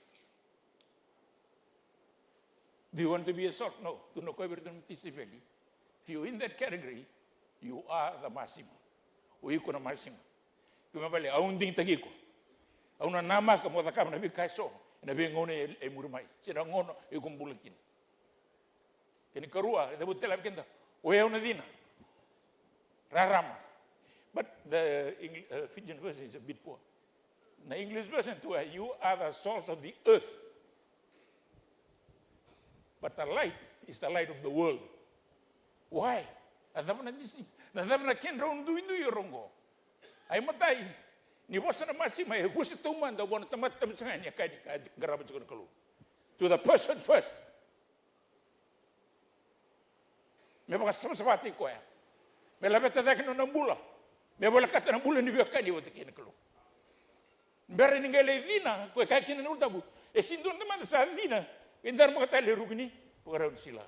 Do you want to be a salt? No. Tu na koya vei iratou na tisaipeli. If you in that category, you are the masima. O iko na masima. Kemuni vale, au digitaki iko. Au na namaka mo cakava na veika eso ena veigauna e, e muri mai. Se na gauna o iko bula kina. Kena ikarua, e cavuta tale vei keda, o yau na cina. Rarama. But the Eng-, uh, Fijian version is a bit poor. Na English version tu, uh, you are the salt of the earth. But the light is the light of the world. Why? A cava na distinction? Na cava na kedrau duidui o rau oqo? Ai matai, ni vosa na masima, e vosa taumada vua na tamata, tamata sega ni a kaya ni ka qarava tiko na Kalou. To the person first. Me vakasavasavataki koya. Me laveta cake na nona bula. Me volekata na bula ni veiwekani vata kei na Kalou. Bera ni qai lai cina, ko e kaya kina na Ulutabu, e sega ni dua na tamata sa cina, qai darumaka tale e ruku ni vakarau ni sila.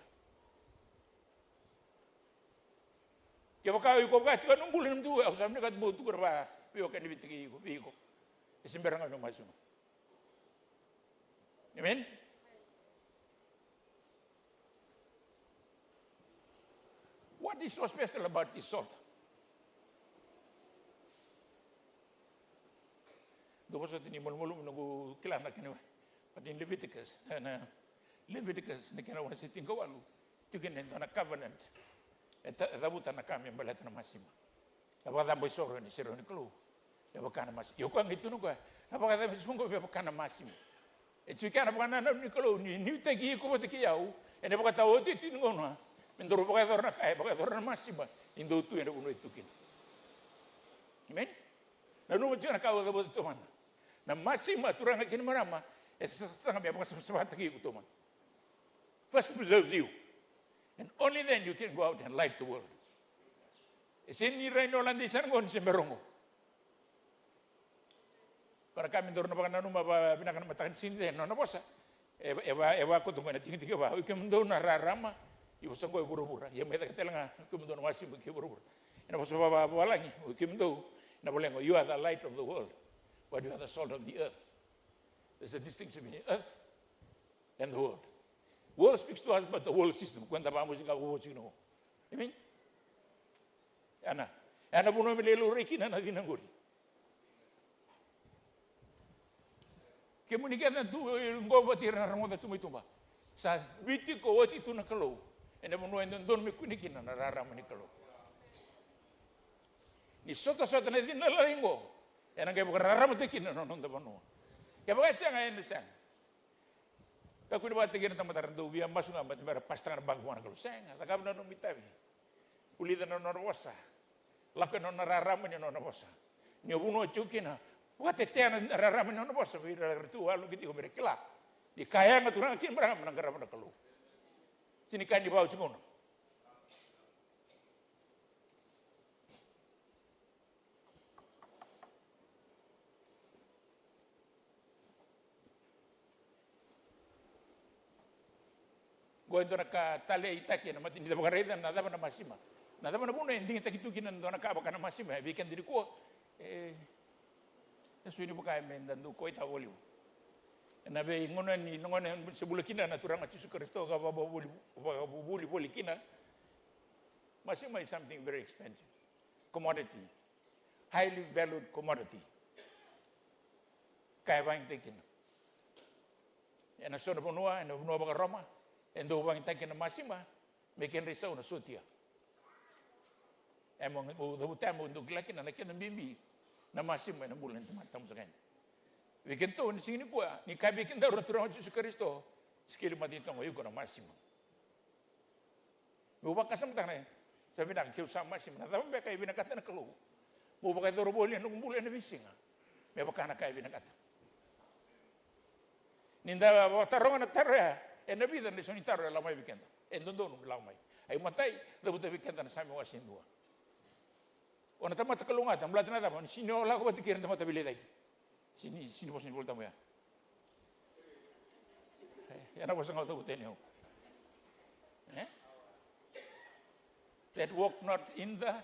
Kevaka o iko vaka tiko na bula ni mudu, au sa vinakata meu tukuna va, veiwekani vata kei iko, vei iko. E se bera ga na masima. Amen? What is so special about this salt? Dou vosota ni malumalumu noqu kila na kena, but in Leviticus, na, na Leviticus, na kena wase tinikawalu, tiko kina e dua na covenant. E ta-, e cavuta na ka me baleta na masima. Na vakacabo isoro ena iserau ni Kalou. Me vaka na masima. Io, koya qai tukuna o koya, na vakacabo isoro qo me vaka na masima. E tiko kina na vakanananu ni Kalou, ni nuitaki iko vata kei au ena ivakataotioti ni gauna, me daru vakayacora na ka e vakayacora na masima, ni dou tu ena vanua e tu kina. Amen? Nanuma tiko na ka au cavuta tu mada. Na masima, turaga kei na marama, e sa-, sasaga me vakasavasavataki iko taumada. First preserves you. And only then you can go out and light the world. E sega ni rai ni o lade i sana qo ni se bera oqo. Ko na ka me daru na vakananuma vakavinaka na mataka ni siga nikua, na nona vosa. E, e va, e vakoto qo ena tikitiki va, oi kemudou na rarama, i vosa qo e vuravura. Ia mai cake tale ga, oi kemudou na masima kei vuravura. Ena vosa va, va, vavalagi, oi kemudou, na voleka, you are the light of the world, but you are the salt of the earth. There's a distinction between earth and the world. World speaks to us about the world system. Ko eda vakamusi ga, vakamusi ga. Amen? Ena, ena vanua me lai laurai kina na cina qori. Kemuni kece na tu, e, qo vata ira na rogoca tu mai tuba. Sa viti ko oti tu na Kalou. Ena vanua e dodonu me kune kina na rarama ni Kalou. Ni sotasota na cina lalai qo, ena qai vakararamataki kina na noda vanua. Kevaka e sega, ena sega. Kakua ni vakataki ira na tamata era dau via masu ga, baleta me ra pasitaka na baqe vua na Kalou. Sega, cakava na nomu itavi. Vulica na nona vosa. Lako ena nona rarama ni nona vosa. Ni o vanua o tiko kina, vakatetea na rarama ni nona vosa vei ira era tu, a luki tiko me ra kila ni ka yaga tu ga kina, marama, na qarava na Kalou. Sega ni ka ni vau tiko na. Qo e dua na ka taleitaki ena mata ni da vakaraica na cava na masima. Na cava na vuna e digitaki tu kina na dua na ka vaka na masima, e vei keda nikua. E, e sui ni vaka me da dau koitaka vakalevu. Ena veigauna ni, na gauna se bula kina na Turaga Jisu Karisito ka vakavuvuli, vakavuvuli voli kina. Masima is something very expensive. Commodity. Highly valued commodity. Ka e vakayagataki kina. Ena so na vanua, ena vanua vakaRoma, e dau vakayagataki kina na masima, me kedra isau na sotia. E mo, mo, mo, mo dau kila kina na kena bibi na masima ena bula ni tamata tabu saka yani. Vei kedatou ena siga nikua, ni kaya vei kedaru na Turaga o Jisu Karisito, Sikeli mata ni toga, iko na masima. Meu vakasamataka na, sa vinaka, keu sa masima, na cava beka e vinakata na Kalou meu vakayacora voli ena noqu bula ena veisiga, me vaka na ka e vinakata. Ni da vakataroga na taro ya, ena vica na isau ni taro e lako mai vei keda. E dodonu me lako mai. Ai matai, cavuta vei keda na Same wase dua. O na tamata kalougata, baleta na cava? Ni sini o lako vata kei ira na tamata veilecayaki. Sini, sini vosa ni Volatabu ya. E, ena vosa ga o cavuta yani au. E? That walk not in the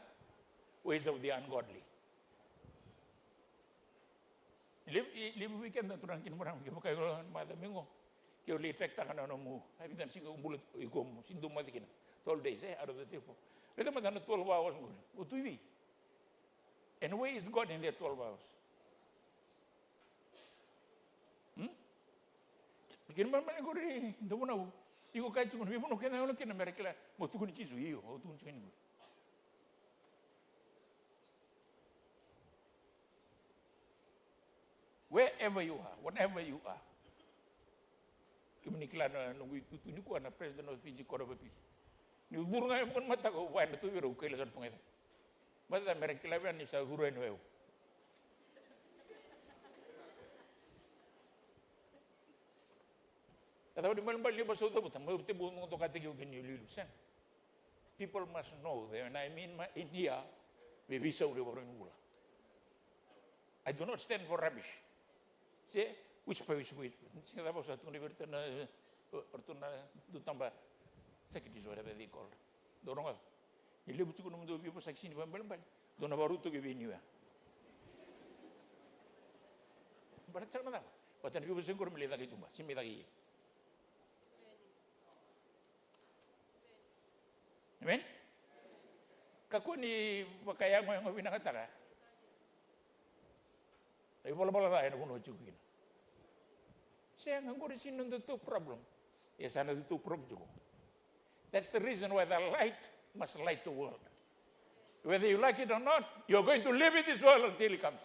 ways of the ungodly. Levu, i, levu vei keda turaga kei na marama, kevaka iko na macawa mai qo, ke o lai track-taka na nomu, a vica na siga o bula iko, mo sini dau maca kina. Twelve days, e, out of the thirty-four. Raica mada na twelve hours qori. O tu i vei? And where is God in that twelve hours? Hmm? Kena ibalebale qori, da vunau. Iko kaya tiko na veivanua keda o lako kina me ra kila, mo tukuni Jisu, io, au tukuni tiko yani qori. Wherever you are, whatever you are. Kemuni kila na noqu itutu nikua na President of Fiji Court of Appeal. Niu curu ga e vuqa na mataka, au vaya na tu vei ira, au kaila sara tu ga i cake. Baleta me ra kila vei au ni sa curu yani o yau. E cava ni ibalebale ni vakasauri cavuta, meu tekivu mo dokataki au kina ni iliuliu, sega. People must know that when I'm in my, in here, me veisau na ivakarau ni bula. I do not stand for rubbish. Se, which pa, which, which. Sega, cava au sa tukuna vei iratou na, o, o ratou na dau taba, second is whatever they call. Dou rogoca. Ni levu tiko nomudou veivosaki sini vakaibalebale, dou na vakarau toka vei niu ya. Baleta sara na cava? Baleta na veivosaki qori me lai caka i tuba, se me caka i ke. Amen? Kakua ni vakayagoyago vinakataka na ivalavala ca ena vanua o tiko kina. Sega, qori sega ni nodatou problem. Ia sa nodatou problem tiko. That's the reason why the light must light the world. Whether you like it or not, you're going to live in this world until it comes.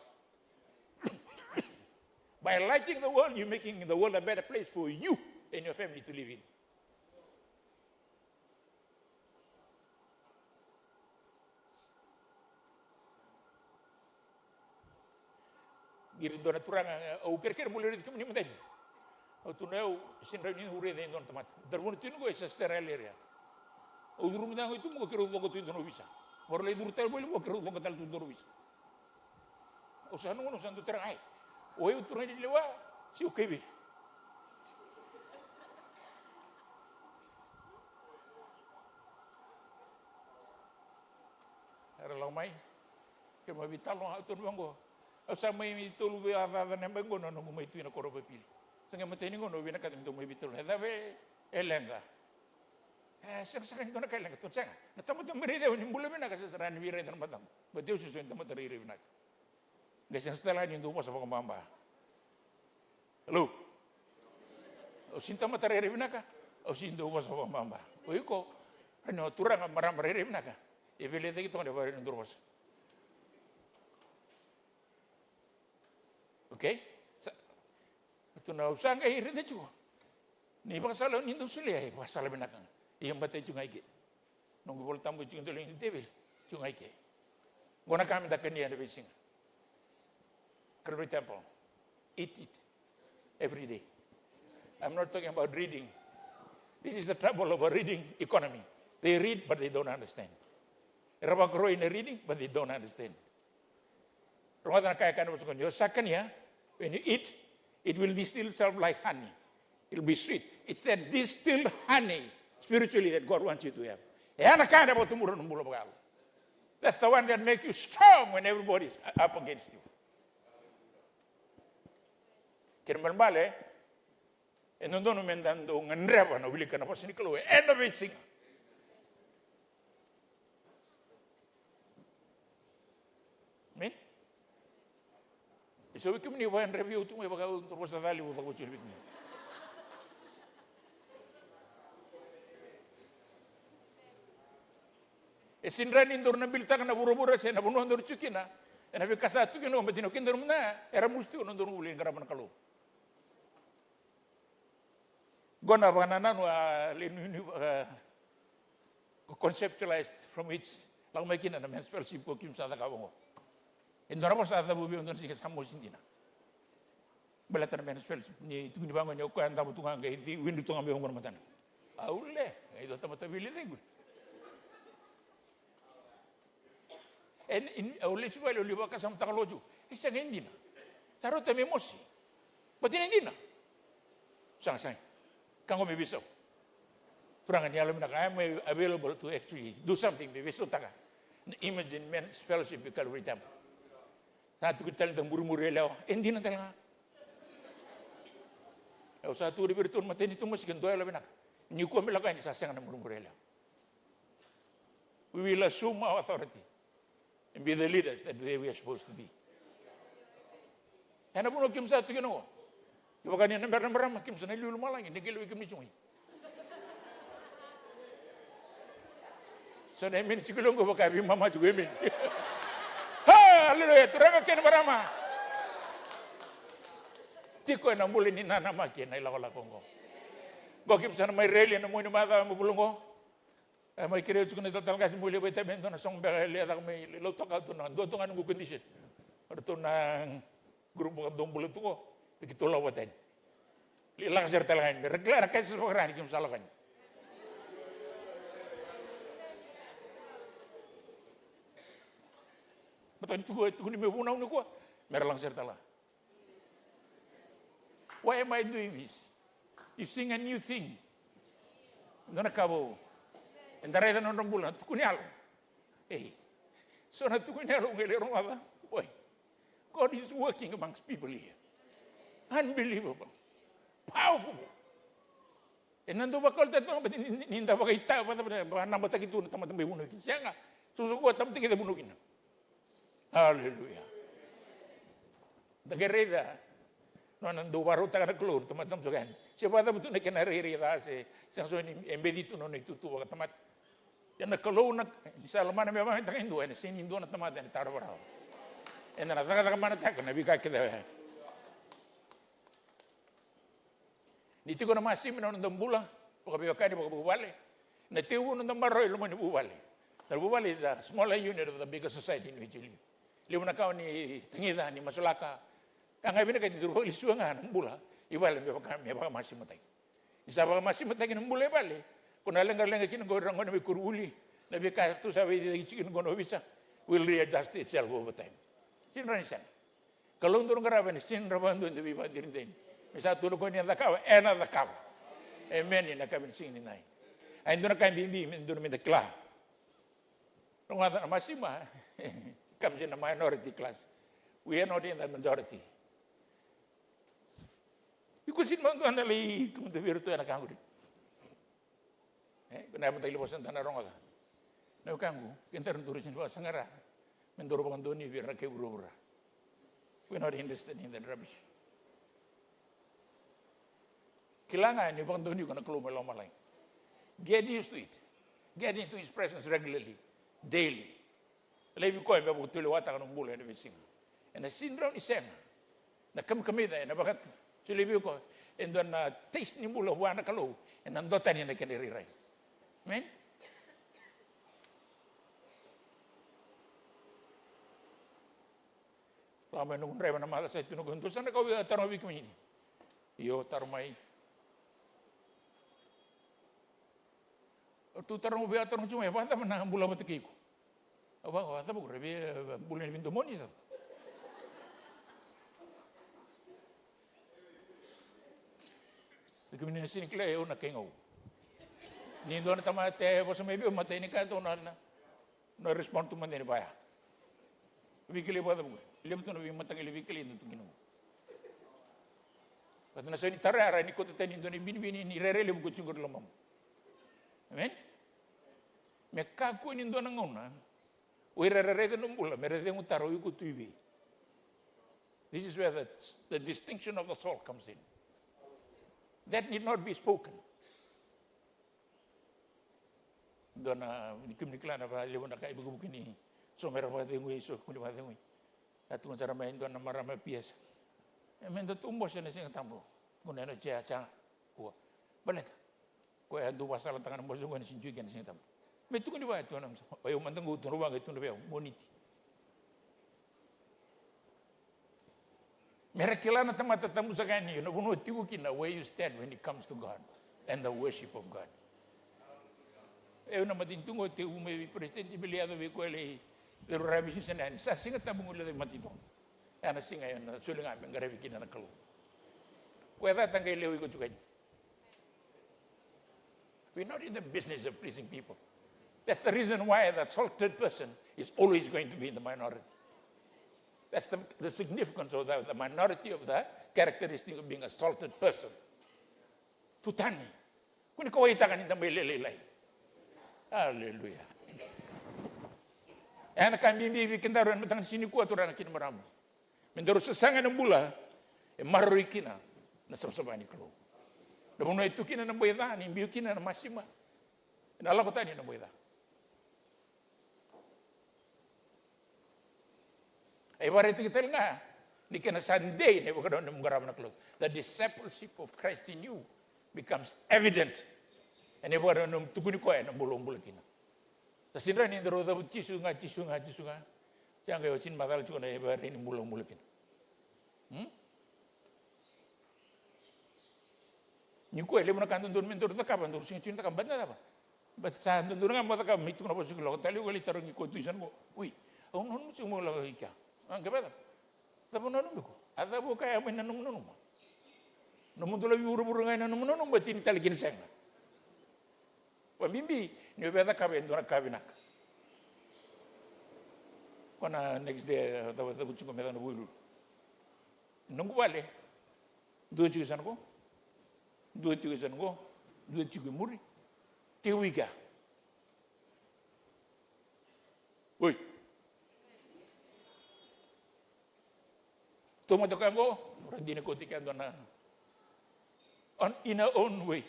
By lighting the world, you're making the world a better place for you and your family to live in. Qiri dua na turaga, au kerekere mo lai raici kemuni mada ni. Au tukuna, au sega ni rawa niu raica e dua na tamata. Daru vanua tu nikua e sa sterile area. Au curu mada ga i tuba qo, keirau coqa tu e dua na ovisa. Vakarau lai curu tale voli vua, keirau coqa tale tu e dua na ovisa. Au sa nanuma, au sa dau taroga, ai, o yau turaga ni lewa se o kai vei? Era lako mai. Keimami veitalanoa, au tukuna vaqo. Au sa mai tolu vei yacayaca na yabaki qo na noqu mai tu ina Court of Appeal. Sa qai matai ni gauna au vinakata me dau mai veitalanoa. E cava e leqa? E sega sara ni dua na ka e leqa, tukuna sega. Na tamata mai raici au ni bula vinaka, sega sara ni via raica na mataqu. Baleta au sega ni tamata rairai vinaka. Qai sega sara tale ga ni dau vosa vakababa. Hello? Au sega ni tamata rairai vinaka, au sega ni dau vosa vakababa. O iko, o ni o turaga, marama rairai vinaka. E veilecayaki toka na ivakarau ni dau vosa. Okay? Sa, tukuna, au sa qai raica tiko. Ni vakasala ni dau solia, e vakasala vinaka ga. Ia matai tiko ga i ke. Noqu iVolatabu e tiko e dua na teveli, tiko ga i ke. Qo na ka meda kania ena veisiga. Calvary Temple. Eat it. Every day. I'm not talking about reading. This is the trouble of a reading economy. They read, but they don't understand. Era vakaroi na reading, but they don't understand. Rogoca na ka e kaya na vosa qo, ni o sa kania, when you eat, it will distill itself like honey. It'll be sweet. It's that distilled honey spiritually that God wants you to have. E ya na ka ena vakatubura na bula vakayalo. That's the one that make you strong when everybody is up against you. Kena ibalebale, e dodonu meda dau gadreva na wilika na vosa ni Kalou ena veisiga. Amen. E so vei kemuni vakayadra vei au tu mai vaka au dau vosa ca levu, au caka oti vei kemuni. E sega ni rawa ni daru na bilitaka na vuravura se na vanua daru tiko kina ena veika sa tu kina, baleta ni o kedaru mada era musu tiko na nodaru vuli qarava na Kalou. Qo na vakanananu a lai nuinui, a, conceptualized from which lako mai kina na men's fellowship ko keimami sa cakava qo. E dua na vosa a cavuta vei au dua na siga sa mosi dina. Baleta na men's fellowship ni tukuni vaqo ni o koya a davo tu ga qai cei wini tu ga mai vaqo na matana. Au le, qai dua tamata vili cei qo. E, in, au lesu vale, au lai vakasamataka lotu. E sega, e dina. Sa rauta me mosi. But e dina. Sega, sega. Ka qo me veisau. Turaga ni yalo vinaka, I am available to actually do something me veisautaka na image ni men's fellowship e Calvary Temple. Sa tukuni tale ni da murimuri yalewa. E dina tale ga. Au sa tukuna vei iratou na matanitu, masi ke dua yalo vinaka. Ni kua me lako yani sa sega na murimuri yalewa. We will assume our authority and be the leaders that we are supposed to be. Ena vanua keimami sa tu kina qo. Kevaka ni na bera na marama, keimami sa na liuliu malagi, ni qai lewai keimami tiko mai. So na emeni tiko lequ vaka veimama tiko emeni. Ha, aleluya, turaga kei na marama. Tiko ena bula ni nanamaki ena ilakolako oqo. Qo keimami sa na mai reli ena mua ni macawa ena vula oqo. E mai kerei au tiko na italatala qase meu lai vakaitavi e dua na soqo beka e lai caka mai, lai lautoka tu na dua tu ga noqu condition. O ratou na group vakadomobula tu qo, me keitou lako vata yani. Lai lako sara tale ga yani, me ra kila na ka e sa vakarau ni keimami sa lako yani. Mataka ni tukuni, tukuni meu vunau nikua, me ra lako sara tale ga. Why am I doing this? You sing a new thing. Dua na ka vou. Eda raica na nodra bula, na tukuni yalo. Ei, so na tukuni yalo qai lai rogoca. Boy, God is working amongst people here. Unbelievable. Powerful. Ena dau vakalougatataki toka, but ni, ni, ni da vakaita, vaka, vaka, vakanabataki tu na tamata mai vunau kina. Sega. Sosoku a tamata kece vunau kina. Aleluya. Da qai raica nona dau vakarautaka na Kalou na tamata, tamata soka yani. Se vakacava tu na kena rairai ca, se sega soti ni e beci tu nona itutu vakatamata. Ia na Kalou na, ni sa lomana me vakayagataka e dua, ena sega ni dua na tamata ena tara vakarawa. Ena na cakacaka manataka na veika kece oya. Ni tiko na masima ena noda bula, vakaveiwekani, vakavuvale. Na tekivu noda maroroi e loma ni vuvale. Na vuvale is a smaller unit of the bigger society in which you live. Levu na ka o ni tagica, ni masulaka. Ka ga e vinakati ni dau vakalesuya ga na bula i vale me vaka, me vakamasimataki. Ni sa vakamasimataki na bula i vale, ko na leqaleqa kina qo ira na gone mai koronivuli, na veika ratou sa veiciciyaki tiko kina qo na ovisa, will readjust itself over time. Sega ni rawa ni sega. Kalou daru qarava ena sega ni rawa vakadua ni da veivakadinadina. Me sa tukuna o koya ni na cakava, ena cakava. Emeni, ena yakavi ni siga nikua. A, e dua na ka bibi me dua me da kila. Rogoca na masima comes in a minority class. We are not in the majority. Iko sega ni dua na lai tukuna vei iratou ena ka qori. E, na mataqali vosa da na rogoca. Na wekaqu, kedaru daru sega ni vakasaqara me daru vakadonui vei ira na kai vuravura. We're not interested in that rubbish. Kila ga ni vakadonui iko na Kalou mai lomalagi. Get used to it. Get into his presence regularly, daily. Laivi koya me vakatulewataka na bula ena veisiga. Ena sega ni rawa ni sega. Na kamikamica ena vakasolia vei koya e dua na taste ni bula vua na Kalou, ena dua tani na kena irairai. Amen. Lako mai noqu draiva na maca sa tu noqu, dua sa na ka au via taroga vei kemuni. Io, taro mai. Ratou taroga vei au, taroga tiko mai, vakacava na bula vata kei iko? Au vaka, vakacava ko ra via bula ni veidomoni cava? Vei kemuni na sega ni kila, o au na kai gau. Ni dua na tamata e vosa mai vei au, matai ni ka e dua na, na, na respond tu mada ni vaya. Veikilai vakacava ko ra? Levu tu na veimataqali veikilai e dau tu kina. Vata na sau ni taro ya, rawa ni kauta tani e dua na ivinivini ni rairai levu ko tiko qori e lomamu. Amen? Me kakua ni dua na gauna o ira era raica na bula me ra cegu taro, o iko tu i vei? This is where the, the distinction of the soul comes in. That need not be spoken. Dua na, ni kemuni kila na vakalevu na ka ivukivuki ni so me ra vakacegui, so kua ni vakacegui. A tukuna sara mai e dua na marama piasa. E, me datou bose ena Siga Tabu. Tukuna ena chair, chair. Kua. Baleta koya e dau vakasalataka na bose oqo ena sega ni tiko ena Siga Tabu. Me tukuni vaya tu na, o yau mada qo, tukuna vaqo e tukuna vei au, Moniti. Me ra kila na tamata tabu saka yani na vanua o tiko kina, where you stand when it comes to God and the worship of God. E, au na matanitu qo, tekivu mai vei President Tibeli, yaco vei koya lai, lai raravi siga Sede yani, sa Siga Tabu qo lai matanitu. Ya na siga ena soli ga me qaravi kina na Kalou. Koya cata qai lewe iko tiko yani. We're not in the business of pleasing people. That's the reason why the salted person is always going to be in the minority. That's the, the significance of the, the minority of the characteristic of being a salted person. Tutani. Kua ni kauwaitaka ni da mai lele lailai. Aleluya. E na ka bibi vei kedaru ena mataka ni siga nikua, turaga kei na marama. Me daru sasaga ena bula e maroroi kina na savasava ni Kalou. Na vanua e tu kina na boi ca, ni biu kina na masima, ena lako tani na boi ca. E vakaraitaki tale ga ni kena sa dei na ivakadinadina ni nomu qarava na Kalou. The discipleship of Christ in you becomes evident ena ivakadinadina ni nomu tukuni koya ena bula o bula kina. Sa sega ni daru cavuta Jisu ga, Jisu ga, Jisu ga. Sa qai oti ni macala tiko na ivakadinadina ni bula o bula kina. Hmm? Nikua e levu na ka dodonu me daru cakava, daru sega tiko ni cakava, baleta na cava? Baleta sa dodonu ga mo cakava, me tukuna vosoti, lako tale, au lai tarogi koya tu i sana qo. Oi, au nanuma tiko meu lako i kea. A, qai vacava? Cava o nanuma iko? A cava o kaya mai na nomu nanuma? Nomu dolavi vuravura ga e nanuma, nanuma, tini tale kina sega. Vakabibi ni o via cakava e dua na ka vinaka. Ko na next day, cava, cava tiko me caka na vuilulu. Noqu vale. Dua tiko i sana qo. Dua tiko i sana qo. Dua tiko i muri. Tekivu i kea. Oi. Tomata koya qo, radini koto i kea dua na, on, in her own way.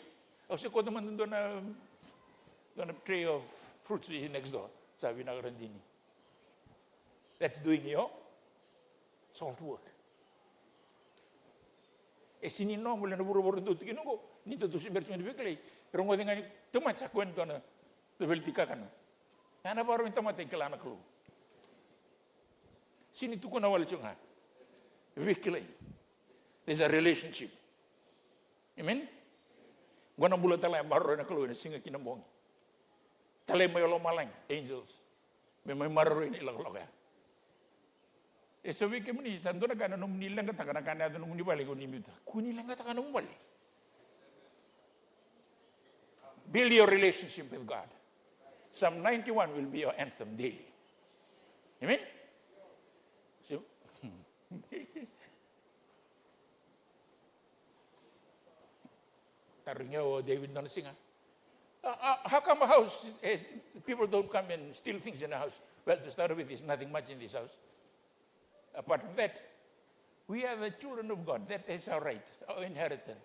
Au se koto mada dua na, dua na tray of fruits i next door. Sa vinaka radini. That's doing your salt work. E sega ni nomu le na vuravura dou tiko kina qo, ni dou tu se bera tiko ni veikilai. Rogoci ga ni tamata sa koya ni dua na veileti kakana. Ya na vakarau ni tamata e kila na Kalou. Sega ni tukuna wale tiko ga. Veikilai. There's a relationship. Amen? Qo na bula tale e maroroi na Kalou ena siga kei na bogi. Tale mai o lomalagi, angels. Me mai maroroi na ilakolako ya. E so vei kemuni, sa dua na ka na nomuni leqataka na ka na yaco na nomuni vale, ko ni biuta. Ko ni leqataka na nomu vale. Build your relationship with God. Psalm ninety-one will be your anthem daily. Amen? So, tarogi au o David dua na siga. Uh, uh, how come a house, eh, people don't come and steal things in a house? Well, to start with, there's nothing much in this house. Apart from that, we are the children of God. That is our right, our inheritance.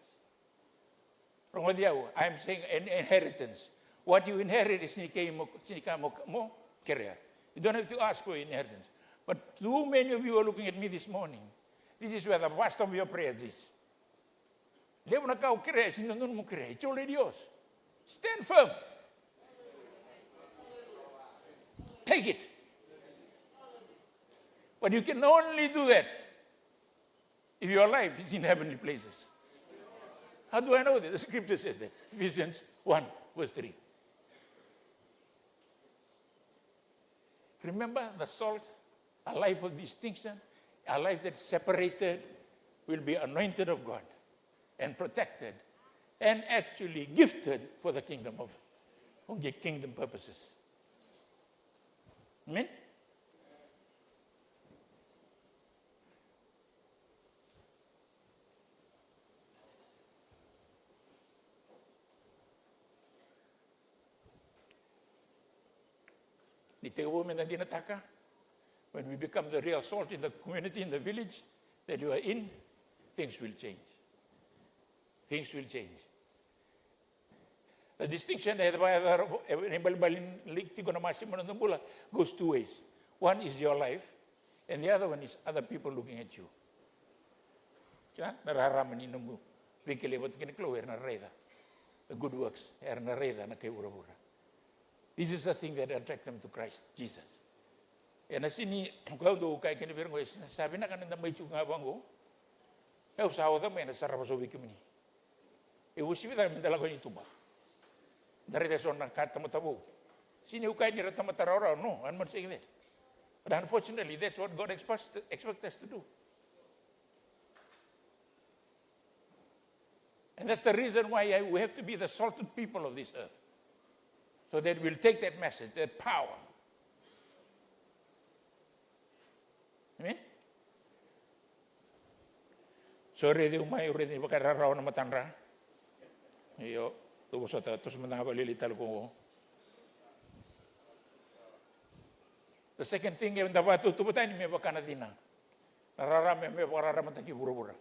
Rogoci au, I'm saying an inheritance. What you inherit is ni kei mo, ni ka mo, mo kerea. You don't have to ask for inheritance. But too many of you are looking at me this morning. This is where the vast of your prayers is. Levu na ka o kerea, e sega ni dodonu mo kerea. It's already yours. Stand firm. Take it. But you can only do that if your life is in heavenly places. How do I know that? The scripture says that. Ephesians one, verse three. Remember the salt, a life of distinction, a life that's separated, will be anointed of God and protected and actually gifted for the kingdom of, for the kingdom purposes. Amen? Ni tekivu me da dinataka, when we become the real salt in the community, in the village that you are in, things will change. Things will change. The distinction e, e, e, e, na ibalebale ni tiko na masima ena noda bula goes two ways. One is your life, and the other one is other people looking at you. Kila, na rarama ni nomu veikilai vata kei na Kalou era na raica. the good works, era na raica na kai vuravura. This is the thing that attract them to Christ Jesus. E na sini, ko au dau kaya kina vei ira qo, e sa vinaka na da mai tiko ga vaqo. E, au sa oca mai na sarava so vei kemuni. E uasivi cake me da lako yani tuba. Da raica eso na ka tamata vou. Sini au kaya ni ra tamata rawarawa, no, I'm not saying that. But unfortunately, that's what God expects, expects us to do. And that's the reason why I, we have to be the salted people of this earth. So that we'll take that message, that power. Amen? So raici au mai, au raici ni vakararawa na matadra. Io, dou vosota, toso mada ga vakalailai tale ko qo. The second thing, e da vakatautauvata yani me vaka na cina. Na rarama me, me vakararamataki vuravura.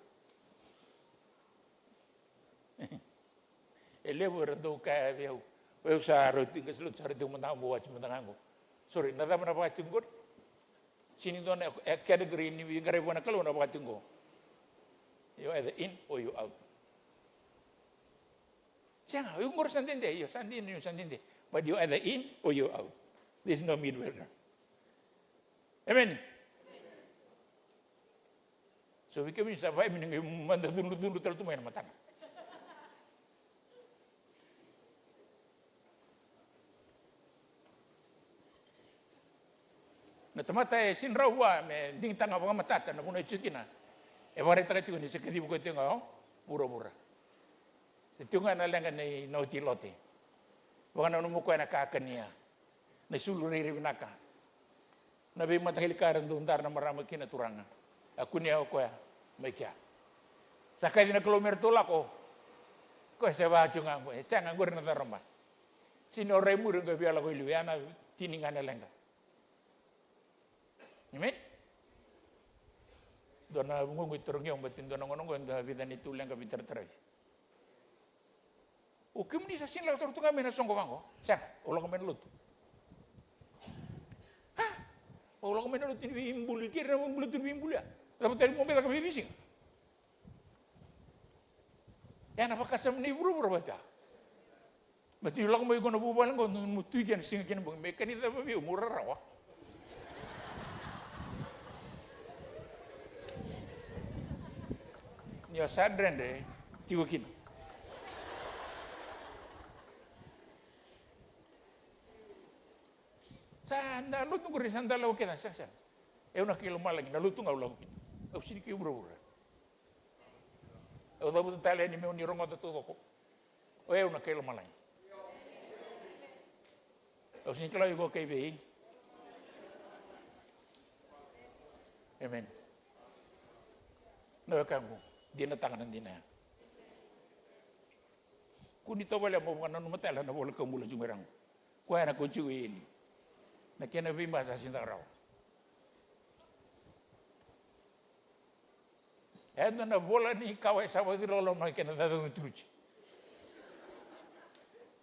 E levu era dau kaya vei au. Au sa rauti, qase lotu sa rauti mada ga, mo watch mada ga qo. Sorry, na cava na vakatiko qori? Sini dua na, e, category ni veiqaravi vua na Kalou na vakatiko qo. You're either in or you're out. Sega, iko qori sa dede, io, sa dede, io, sa dede. But you're either in or you're out. There's no middle ground. Amen. So vei kemuni sa vaya me ni qai mada cudrucudru tale tu mai na matana. Na tamata e sini rawa vua me digitaka vakamatata na vanua e tiko kina. E vakaraitaka tiko ni se kacivi koya tiko ga o vuravura. Se tiko ga na leqa nei na oti Lote. Vakananuma koya na ka kania. Na isulu rairai vinaka. Na veimataqali ka era dau dara na marama kina, turaga. A kunea o koya mai kea. Sa kaci na Kalou me ratou lako. Koya se vaka tiko ga qo, e sega, qori na cauravou. Sini o rai muri qo, via lako i liu, ya na tini ga na leqa. Amen? Dua na gugu i Toroqeu, bati dua na gauna qo, dua vica ni tu leqa veitarataravi. O kemuni sa sini lako sara tu ga mai na soqo vaqo. Sega, au lako mai na lotu. Ha? Au lako mai na lotu ni veibuli, kei ira na veibuli tu ni veibuli ya. Cava tale mo mai caka veiveisiga? Ya na vakasama ni vuravura vata. Bati lako mai ko na vuvale qo, mo tui kina siga kina bogi, me kani cava vei au, mo rarawa. Ni o sa dredre tiko kina. Sa na lotu qori sa da lako kece, sega, sega. Au na kai lomalagi, na lotu ga au lako kina. Au sini kai vuravura. Au cavuta tale yani meu ni rogoca taucoko. O yau na kai lomalagi. Au sini kila iko kai vei. Amen. Na wekaqu, dinataka na dina ya. Kua ni tovolea mo vakananuma tale na vola kau bula tiko mai raqo. Koya na kau tiko i eli. Na kena veimasa sa sini caka rawa. E dua na vola ni kawa e sa vakaciloloma kena cacau na turuci.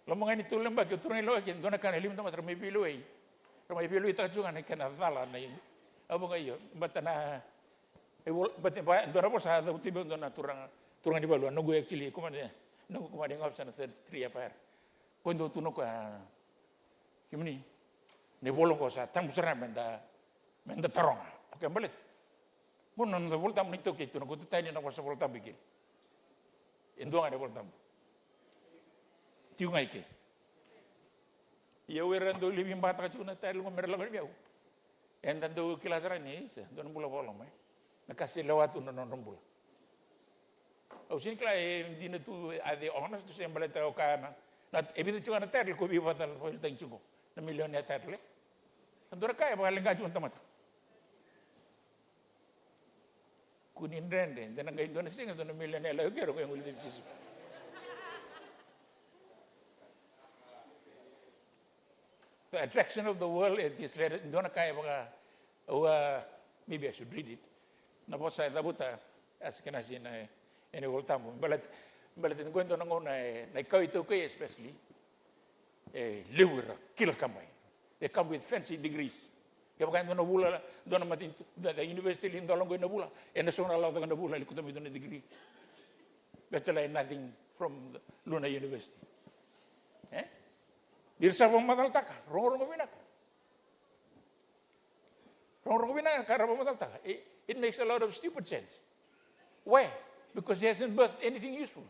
Loma ga ni tolu na yabaki, o turaga ni lawaki, e dua na ka na lima tamata ra mai veilewai. Ra mai veilewaitaka tiko ga na kena cala na i. Au vaka io, bata na, e vola, bata, ba, dua na vola sa cavuti vei au dua na turaga, turaga ni valu, a noqu actually, komani, noqu komani officer na thirty-three F I R. Ko dua tu na koya, kemuni, na ivola oqo sa tabu sara me da, me da taroga. Okay, baleta. Mo na noda iVolatabu na iTaukei tu na kota tani na vosa Volatabu i ke. E dua ga na iVolatabu. Tiko ga i ke. Ia o ira dau lai veibataka tiko na tale qo me ra lako yani vei au. Eda dau kila sara ni isa, dua na bula vakaloloma, e. Na ka se lewa tu na nodra bula. Au sini kila e dina tu, are they honest tu se baleta o kaya na, na, e vica tiko ga na title ko veivakatalanoataki tiko. Na millionaire title, e. A dua na ka e vakaleqa tiko na tamata. Kua ni dredre, de na qai dua na siga, dua na millionaire lako kero, qai guilecavi Jisu. The attraction of the world, e, this letter, dua na ka e vaka, au, a, maybe I should read it. Na vosa e cavuta, Ashkenazi na, ena iVolatabu. Baleta, baleta ni qo e dua na gauna, e, na ikawa iTaukei especially. E levu era kila ka mai. They come with fancy degrees. Kevaka e dua na vula, dua na matanitu, the, the university li dua lako i na vula, ena so na lako caka na vula, e lako mai dua na degree. Bachelor in nothing from the Luna University. Ni ra sa vakamacalataka, rogorogo vinaka. Rogorogo vinaka na ka ra vakamacalataka. It, it makes a lot of stupid sense. Why? Because he hasn't birthed anything useful.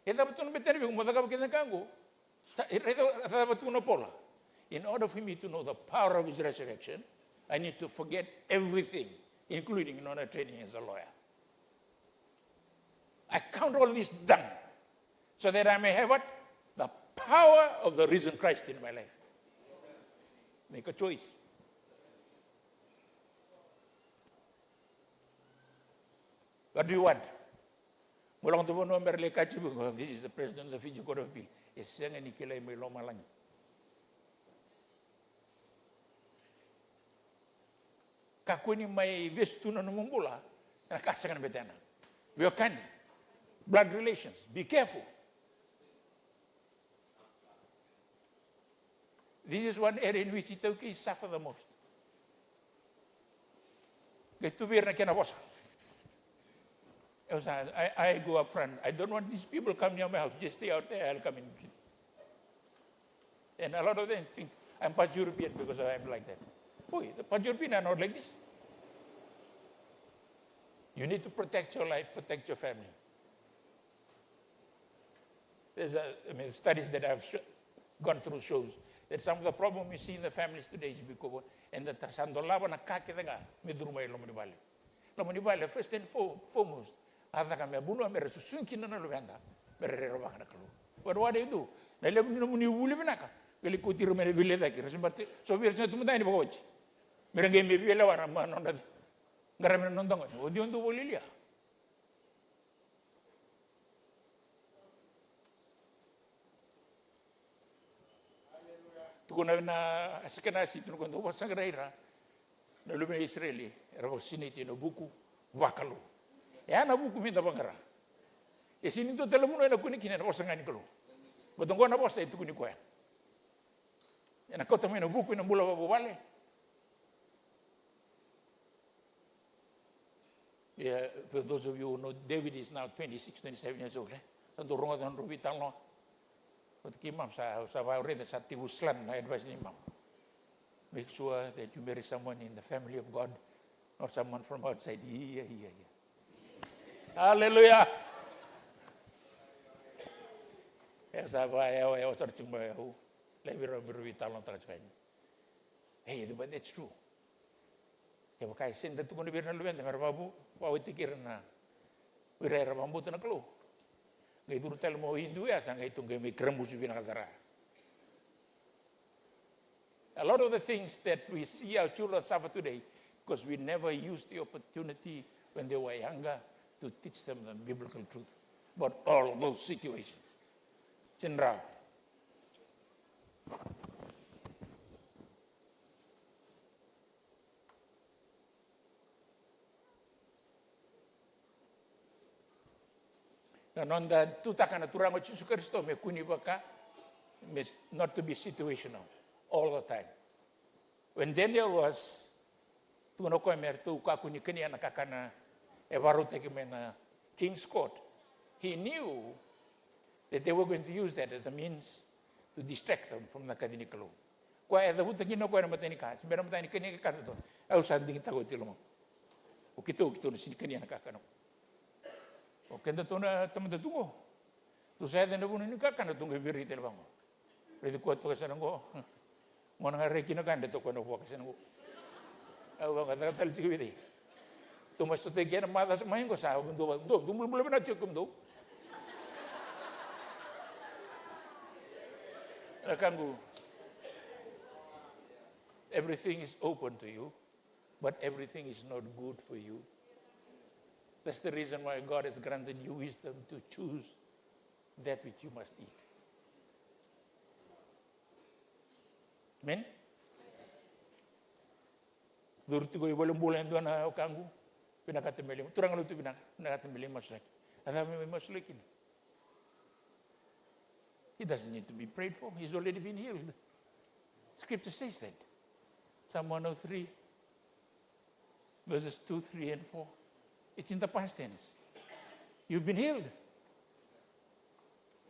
E cava tu na betena vei iko mo cakava kece na ka oqo? Sa, e, e, e cava tu na Paula? In order for me to know the power of his resurrection, I need to forget everything, including, you know, training as a lawyer. I count all this dung so that I may have what? The power of the risen Christ in my life. Make a choice. What do you want? Mo lako tu vanua me ra lai kaci vei iko, "This is the president of the Fiji Court of Appeal." E sega ni kilai mai lomalagi. Kakua ni mai vesu tu na nomu bula ena ka sega na betena. Veiwekani, blood relations, be careful. This is one area in which iTaukei suffer the most. Qai tu vei ira na kena vosa. I, I go up front. I don't want these people come near my house. Just stay out there. I'll come in. And a lot of them think I'm past European because I'm like that. Oi, the past European are not like this. You need to protect your life, protect your family. There's a, I mean, studies that I've sh- gone through shows that some of the problem we see in the families today is because, and that sa dolava na ka kece ga me curu mai loma ni vale. Loma ni vale, first and fo- foremost, a caka me a vanua me ra susugi kina na luveda, me ra rerevaka na Kalou. But what do you do? Na levu ni nomuni vuli vinaka, qai lai kauti ira mai na veilecayaki, ra se bati, so vei ira se na tu mada yani vakawati. Me ra qai mai via lewa na ma nodra qaravi na noda gone. O cei o dau vakalialia? Tukuna na Askenasi, tukuna, dou vakasaqarai ira na luve ni Isireli era vakasinaiti ena vuku vakalou. E a na vuku me da vaqara. E sega ni dua tale na vanua ena kune kina ena vosa ga ni Kalou. Baleta oqo na vosa e tukuni koya. Ena kauta mai na vuku ena bula vakavuvale. Yeah, for those of you who know, David is now twenty-six, twenty-seven years old, eh? Sa dou rogoca na nodrau veitalanoa. Vata kei mom, sa, sa vakaureta, sa tekivu slam na advice ni mom. Make sure that you marry someone in the family of God, not someone from outside. Ia, ia, ia. Hallelujah. E sa vakayawayawa sara tiko mai au. Laivi rau me rau veitalanoataka tiko yani. Hey, but that's true. Kevaka e sega ni da tukuna vei ira na luveda me ra vakavu, vakawatitaki ira na, o ira era vakabauta na Kalou. Qai curu tale mai o Hindu ya, sa qai tu qai mai karabusu vinaka sara. A lot of the things that we see our children suffer today, because we never use the opportunity when they were younger to teach them the biblical truth about all those situations. Sega ni rawa. Na noda tutaka na Turaga o Jisu Karisito me kua ni vaka, me not to be situational all the time. When Daniel was, tukuna o koya me ratou kakua ni kania na kakana e vakarautaki mai na king's court, he knew that they were going to use that as a means to distract them from na kaci ni Kalou. Koya e cavuta kina o koya na mata ni ka, se bera mata ni kania kakana tu. Au sa digitaka oti lomaqu. O keitou, keitou na sega ni kania na kakana. O kedatou na tamata tu qo. Tou sa yaco ena vanua ni kakana, tou qai viri tale vaqo. Raici koya toka e yasana qo. Gauna ga rai kina ka, de toka na vuaka e yasana qo. Au vaqo, caka tale tiko vei cei? Tou mai sotaki ena macawa sa mai qo sa dua, dua, dua bulabula vinaka tiko kemudou. Na ka qo. Everything is open to you, but everything is not good for you. That's the reason why God has granted you wisdom to choose that which you must eat. Amen? Curu tiko i valenibula e dua na wekaqu, vinakata me lai, turaga lotu vinaka, vinakata me lai masulaki. A cava me mai masulaki kina? He doesn't need to be prayed for. He's already been healed. Scripture says that. Psalm one oh three, verses two, three, and four. It's in the past tense. You've been healed.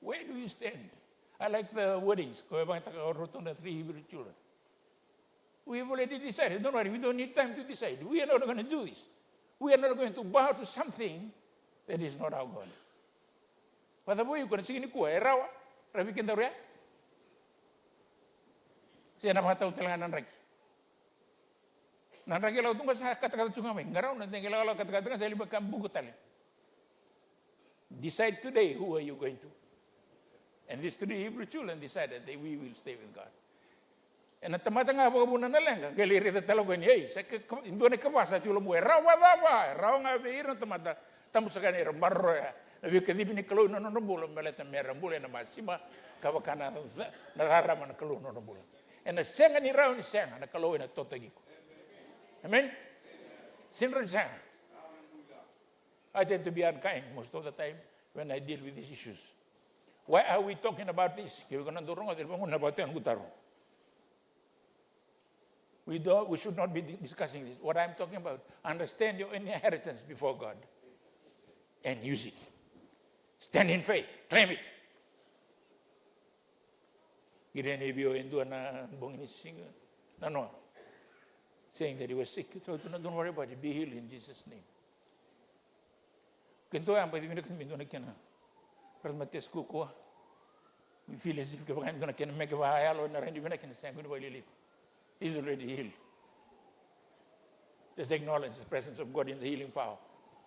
Where do you stand? I like the wordings. Ko e vakataka o rau na three Hebrew children. We have already decided. Don't worry, we don't need time to decide. We are not going to do this. We are not going to bow to something that is not our God. Vakacava o iko na siga nikua, e rawa, rawa vei kedaru ya? Se na vakatau tale ga na draki. Na draki lako tu ga sa katakata tu ga mai. Qarauna, dei qai lako katakata ga sa lai vakabuka tale. Decide today who are you going to. And these three Hebrew children decided that we will stay with God. Ena tamata ga vakavuna na leqa, qai lai raica tale o koya ni, ei, sa ke, ke, dua na ikava sa tiko lomaqu, e rawa vakacava, e rawa ga vei ira na tamata, tabu saka ni ra maroroya na veikacivi ni Kalou ena nodra bula, baleta mera bula ena masima, ka vaka na, na rarama na Kalou ena nodra bula. Ena sega ni rawa ni sega, na Kalou ena totaki iko. Amen? Sega ni rawa ni sega. I tend to be unkind most of the time when I deal with these issues. Why are we talking about this? Kevaka na dou rogoca, e vaguna vata na noqu taro. We don't, we should not be di-, discussing this. What I'm talking about, understand your inheritance before God and use it. Stand in faith, claim it. Qiri yani vei au e dua na bogi ni siga, na noa, saying that he was sick. So don't worry about it, be healed in Jesus' name. Keitou a baci vinaka me dua na kena rasa ma test kukua. We feel as if kevaka e dua na kena meke vakayalo ena rairai vinaka, ena sega ni vakalili iko. He's already healed. Just acknowledge the presence of God in the healing power.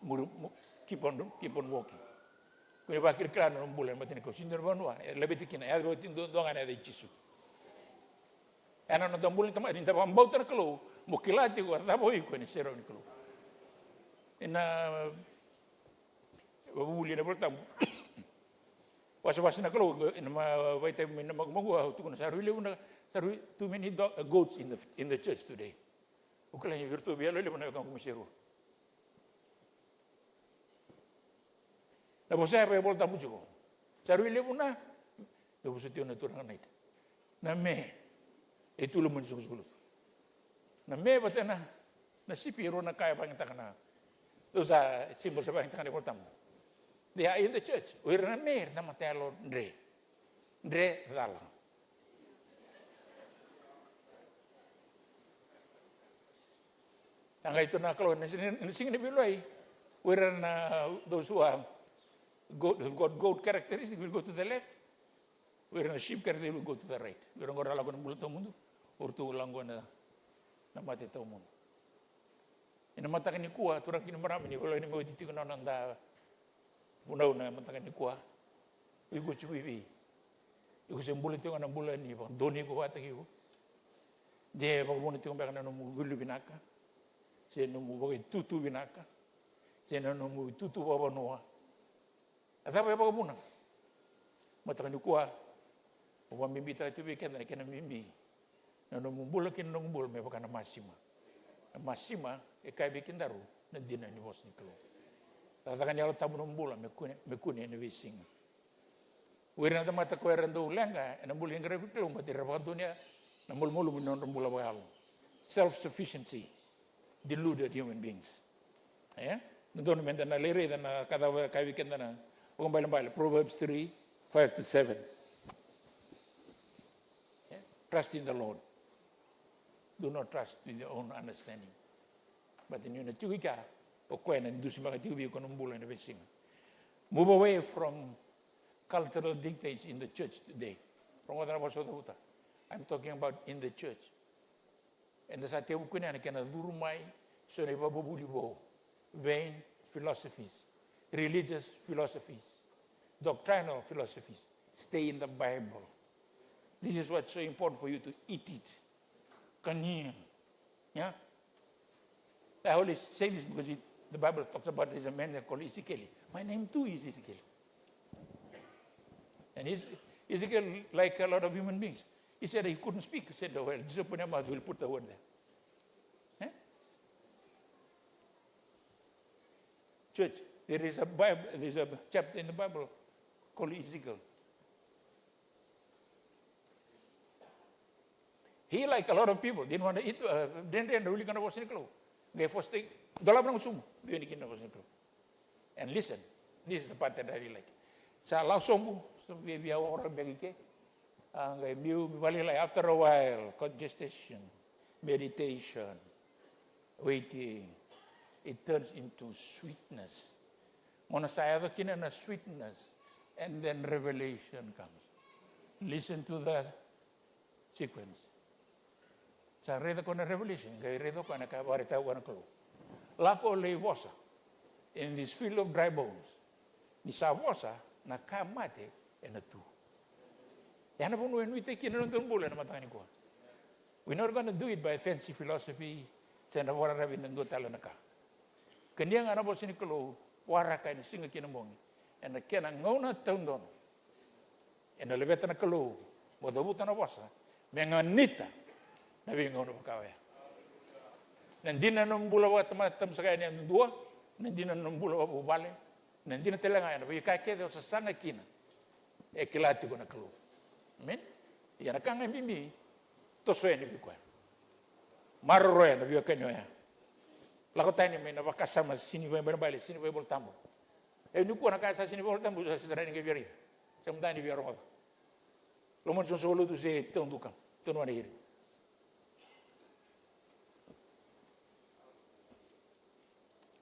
Muri, mu-, keep on, keep on walking. Kua ni vakilakila na nomu bula ena mataka nikua. Sega ni dua na vanua e laveti kina, e yaco vei iko dua, dua ga na yaca i Jisu. Ena noda bula ni tamata, ni da vakabauta na Kalou, mo kila tiko a cava o iko ena iserau ni Kalou. Ena Vavuvuli ena iVolatabu. Wasewase na Kalou, ena ma-, vakaitavi mai na magomago, au tukuna sa rui levu na, sa rui too many do-, uh, goats in the, in the church today. Au kila ni vei iratou via levu na wekaqu mai Serua. Na vosa ya e vakaVolatabu tiko. Sa rui levu na Vosoti au na turaga na ita. Na me, e tu loma ni soqosoqo lotu. Na me vata na, na sipi, e rua na ka e vakayagataka na, those are symbols e vakayagataka na iVolatabu. They are in the church. O ira na me, era tamata yalodre. Dre cala. A qai tu na Kalou ena siga ni veiluai. O ira na, those who are goat, who've got goat characteristics will go to the left. O ira na sheep characteristics will go to the right. O ira qo ra lako ena bula tawamudu, o ratou lako ena, na mate tawamudu. Ena mataka nikua, turaga kei na marama, ni veiluai ni me oti tiko na noda vunau na mataka nikua. O iko tiko i vei? Iko se bula tiko ga na bula ni vakadonui iko vakataki iko? De vakavuna tiko beka na nomu wiliwili vinaka, se nomu vakaitutu vinaka, se na nomu itutu vakavanua? A cava e vakavuna? Mataka nikua, au vakabibitaka tu vei keda na kena bibi na nomu bula kei na noqu bula me vaka na masima. Na masima e kaya vei kedaru na dina ni vosa ni Kalou. Cakacaka ni Yalo Tabu na nomu bula me kune, me kune ena veisiga. O ira na tamata ko era dau leqa ena bula ni qaravi Kalou, baleta era vakadonuya na malumalumu ni nodra bula vakayalo. Self-sufficiency. Deluded human beings. E? Dodonu meda na lai raica na ka cava e kaya vei keda na vakaibalebale, Proverbs three, five to seven. E? Trust in the Lord. Do not trust with your own understanding. But ni na tiko i kea, o koya na dusimaka tiko vei iko na bula ena veisiga. Move away from cultural dictates in the church today. Rogoca na vosa au cavuta. I'm talking about in the church. Eda sa tekivu kune na kena curu mai so na ivakavuvuli vou. Vain philosophies, religious philosophies, doctrinal philosophies. Stay in the Bible. This is what's so important for you to eat it. Kania. Yeah? I always say this because it, the Bible talks about there's a man there called Ezekiel. My name too is Ezekiel. And Eze-, Ezekiel, like a lot of human beings, he said he couldn't speak. He said, "Oh, well, just open your mouth, we'll put the word there." Eh? Church, there is a Bible, there's a chapter in the Bible called Ezekiel. He, like a lot of people, didn't want to eat, uh, dredre na wilika na vosa ni Kalou. Qai force-taki, dolava na gusumu, vei ni kina na vosa ni Kalou. And listen, this is the part that I really like. Sa lako sobu, sa via, via ora beka i ke. A qai biu me vakalailai, after a while, congestion, meditation, waiting, it turns into sweetness. Mo na sa yaco kina na sweetness, and then revelation comes. Listen to the sequence. Sa raica koya na revelation, qai raica koya na ka e vakaraitaka koya na Kalou. Lako lai vosa in this field of dry bones. Ni sa vosa, na ka mate ena tu. Ya na vanua e nuitaki kina na noda bula ena mataka nikua. We're not gonna do it by fancy philosophy, se na vakararavi ena dua tale na ka. Kania ga na vosa ni Kalou, waraka ena siga kei na bogi, ena kena gauna taudaku. Ena laveta na Kalou mo cavuta na vosa me ganita na veigauna vaka oya. Na dina na nomu bula vakatamata, tabu saka yani yadudua, na dina na nomu bula vakavuvale, na dina tale ga ena veika kece o sasaga kina, e kila tiko na Kalou. Amen. Ia na ka ga e bibi, toso yani vei koya. Maroroya na veiwekani oya. Lako tani mai na vakasama sini vakaibalebale, sini vakaivolatabu. E, nikua na ka sa sini vakaivolatabu, sa sini raica ga vei ira. Sa mudu ni via rogoca. Loma ni soqosoqo lotu se tauduka, tauduka na iri.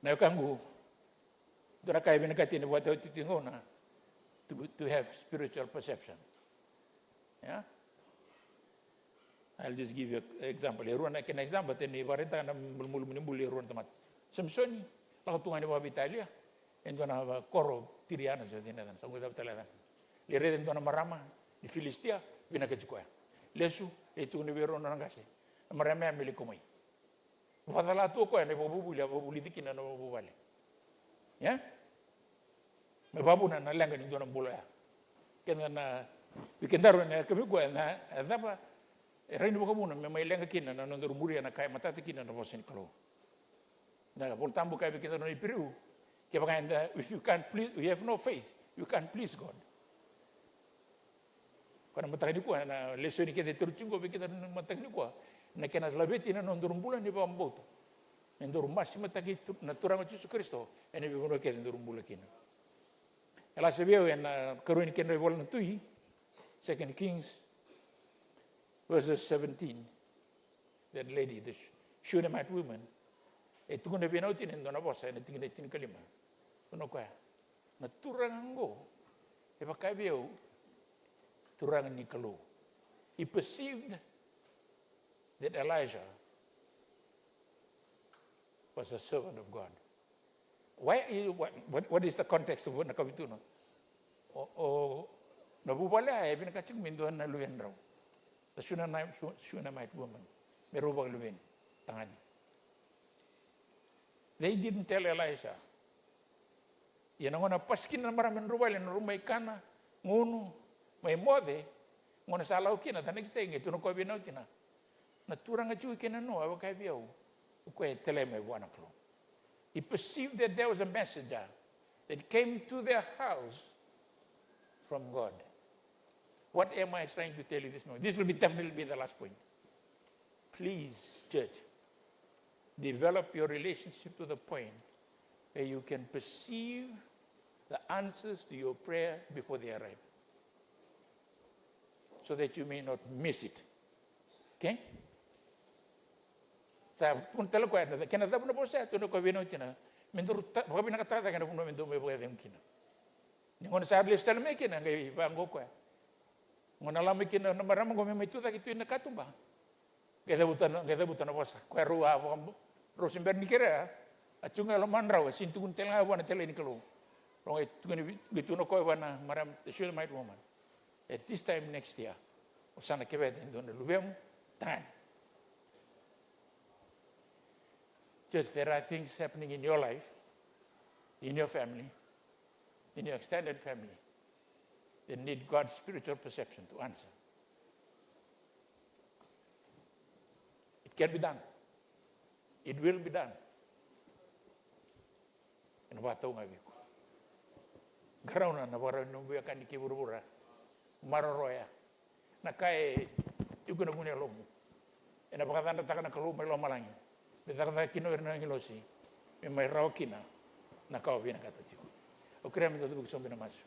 Na wekaqu, dua na ka e vinakati ni vakatau tiko gauna, to, to have spiritual perception. Yeah? I'll just give you an example. E rua na kena example, teni vakaraitaka na malumalumu ni bula e rua na tamata. Samisoni, lako tu ga ni vakaveitalia, e dua na koro Tiriana se cina, sa qai cava tale cana. Lai raica e dua na marama ni Filisitia, vinakati koya. Lesu, lai tukuna vei rau na nona qase. Na marama ya me lai kau mai. Vakacala tu o koya na ivakavuvuli a vakavulici kina na vuvale. Ia? Me vakavuna na leqa ni dua na bula ya. Keda na, vei kedaru ena yakavi koya na, e cava, e rawa ni vakavuna me mai leqa kina na nodaru muria na ka e matata kina na vosa ni Kalou. Na Vola Tabu kaya vei kedaru na Iperiu, kevaka eda, if you can't please, we have no faith, you can't please God. Ko na mataka nikua, na lesoni kece e tauri tiko vei keda na mataka nikua, na kena laveti na nodaru bula ni vakabauta. Me daru masimataki tu, na Turaga o Jisu Karisito ena veivanua kece daru bula kina. E lasa vei au ena karua ni kedra ivola na Tui, Second Kings, verses seventeen. That lady, the Shu-, Shunammite woman, e tukuna vei na watina e dua na vosa ena tikina e tinikalima. Tukuna o koya, na turaga oqo e vaka vei au turaga ni Kalou. He perceived that Elijah was a servant of God. Why, what, what, what is the context of na kawa e tukuna? O, o, na vuvale ya e vinakata tiko me dua na luvedrau. The Shunammite, Shu-, Shunammite woman. Me rau vakaluveni, tagane. They didn't tell Elisha. Ia na gauna pasi kina na marama e drau vale, na rau mai kana, gunu, mai moce, gauna sa lau kina, the next day, qai tukuna o koya vei na watina, na turaga tiko kei na noa, e vaka vei au, o koya e tale mai vua na Kalou. He perceived that there was a messenger that came to their house from God. What am I trying to tell you this morning? This will be definitely be the last point. Please, church, develop your relationship to the point where you can perceive the answers to your prayer before they arrive, so that you may not miss it. Okay? Sa tukuna tale o koya, na kena cava na vosa ya, tukuna o koya vei na watina, me daru ta-, vakavinakataka na vanua me daru mai vakacegu kina. Ni gauna sa lesu tale mai kina, qai vaqo o koya. Gauna lako mai kina na marama qo me mai tucake tu ina katuba, qai cavuta na, qai cavuta na vosa. Koya rau a vaka-, rau se bera ni kerea, a tu ga e lomadrau, a sega ni tukuna tale ga vua na talai ni Kalou. Rau qai tukuna vei, qai tukuna o koya vua na marama, the Shunammite woman. At this time next year, o sa na keveta e dua na luvemu tagane. Church, there are things happening in your life, in your family, in your extended family, that need God's spiritual perception to answer. It can be done. It will be done. Ena vakatau ga vei iko. Qarauna na vakarau ni nomu veiwekani kei vuravura. Maroroya na ka e tiko ena vu ni yalomu. Ena vakacadrataka na Kalou mai lomalagi me cakacaka kina o ira na agilosi, me mai rawa kina na ka o vinakata tiko. Au kerea me da cuva ki sobu ena masu.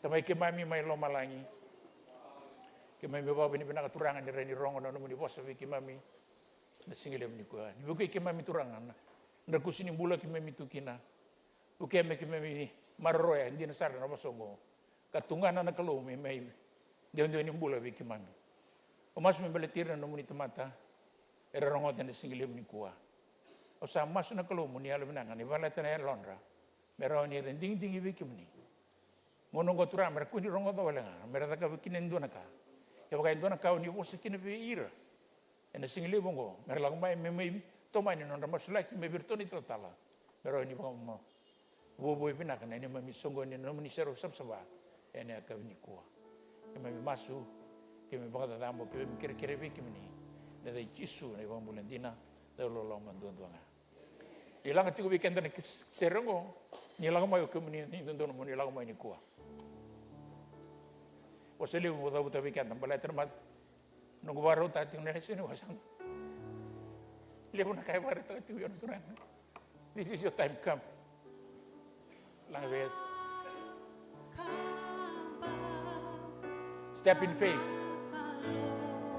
Tamai keimami mai lomalagi, keimami vakavinavinaka Turaga ni rawa ni rogo na nomuni vosa vei keimami na siga levu nikua. Ni vukei keimami Turaga na drakusi ni bula keimami tu kina. Vukei me keimami maroroya dina sara na vosa oqo, ka tugana na Kalou me mai dewadewa ni bula vei keimami. Au masu me baleti ira na nomuni tamata era rogoca ena siga levu nikua. Au sa masu na Kalou mo ni yalovinaka ni vakaleta na yalodra me rawa ni ra digidigi vei kemuni. Gauna oqo Turaga me ra kua ni rogoca wale ga, me ra cakava kina e dua na ka. Kevaka e dua na ka o ni vosa kina vei ira ena siga levu oqo, me ra lako mai me mai tomani na nodra masulaki mai vei iratou na italatala, me rawa ni vakama vuavuai vinaka na neimami soqoni ena nomuni serau savasava ena yakavi nikua. Keimami masu, keimami vakacacabo, keimami kerekere vei kemuni ena yaca i Jisu na iVakabula dina, dauloloma duadua ga. Ni laga tiko vei keda na sere oqo, ni lako mai o kemuni, ni dodonu mo ni lako mai nikua. Vosa levu mo cavuta vei keda baleta na mata. Noqu vakarautaka tiko na lesoni, vosa levu na ka e vakarautaka tiko vei au na Turaga. This is your time, come. Laga vei Yesu. Step in faith.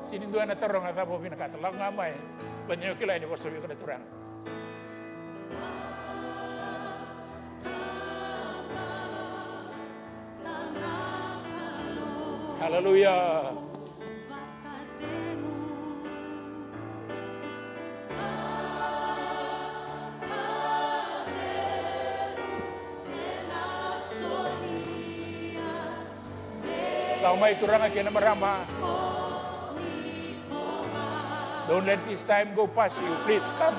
Sega ni dua ena taroga cava o vinakata, lako ga mai. Baleta ni o kila ni vosa vei iko na Turaga. Hallelujah. Lako mai Turaga kei na marama. Don't let this time go past you. Please come.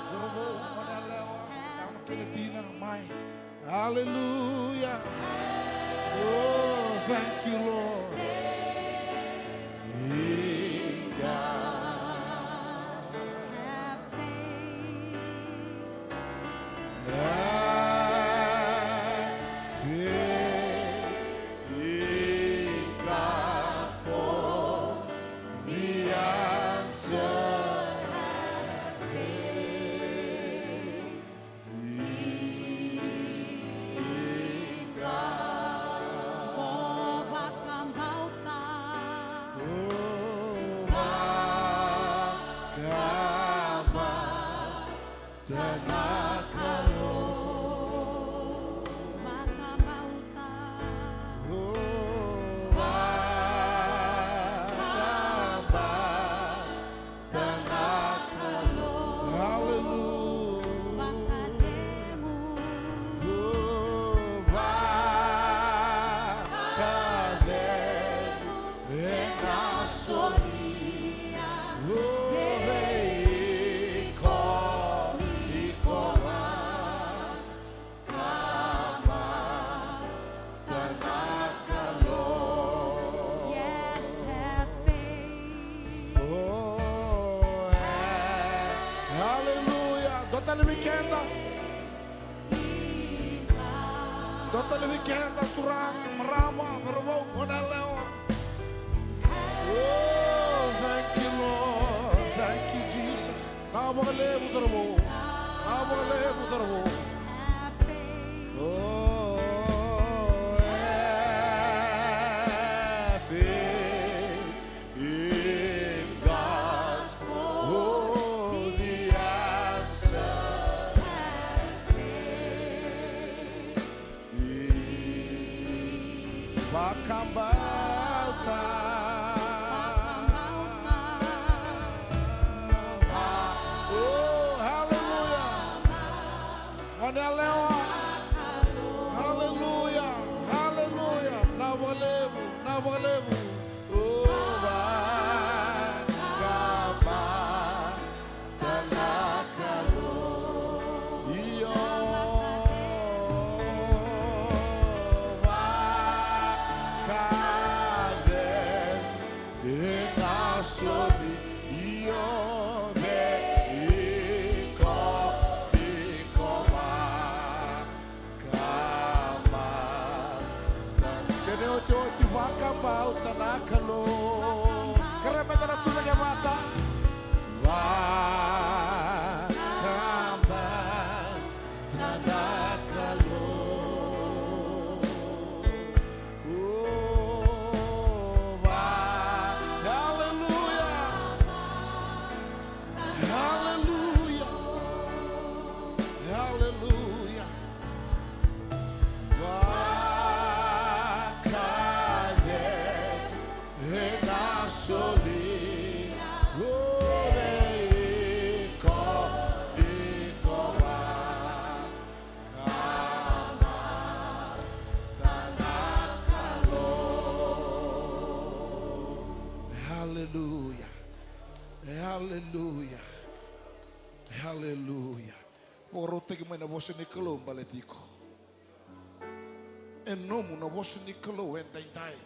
Cauravou, gone yalewa, yawa na kena tina, mai. Hallelujah. Oh, thank you, Lord. Hallelujah. Dua tale vei keda. Dua tale vei keda, turaga, marama, cauravou, goneyalewa. Oh, thank you, Lord. Thank you, Jesus. Vinaka vakalevu, cauravou. Vinaka vakalevu, cauravou. Oh, happy in God's, oh, the answer. Vakabauta. Oh, hallelujah. Goneyalewa. Hallelujah. Hallelujah. Vinaka vakalevu. Vinaka vakalevu. Oh, vakabauta na Kalou. Io. Vakacegu ena soli. Io, vei iko, iko va. Kena iotioti, vakabauta na Kalou. Kerea meda na tucake vata. Vakabauta na Kalou. Oh, va-, hallelujah. Hallelujah. Hallelujah. Vakacegu ena soli, o vei iko, iko vakabauta na Kalou. Hallelujah. Hallelujah. Hallelujah. Vakarautaki mai na vosa ni Kalou baleti iko. E nomu na vosa ni Kalou edaidai.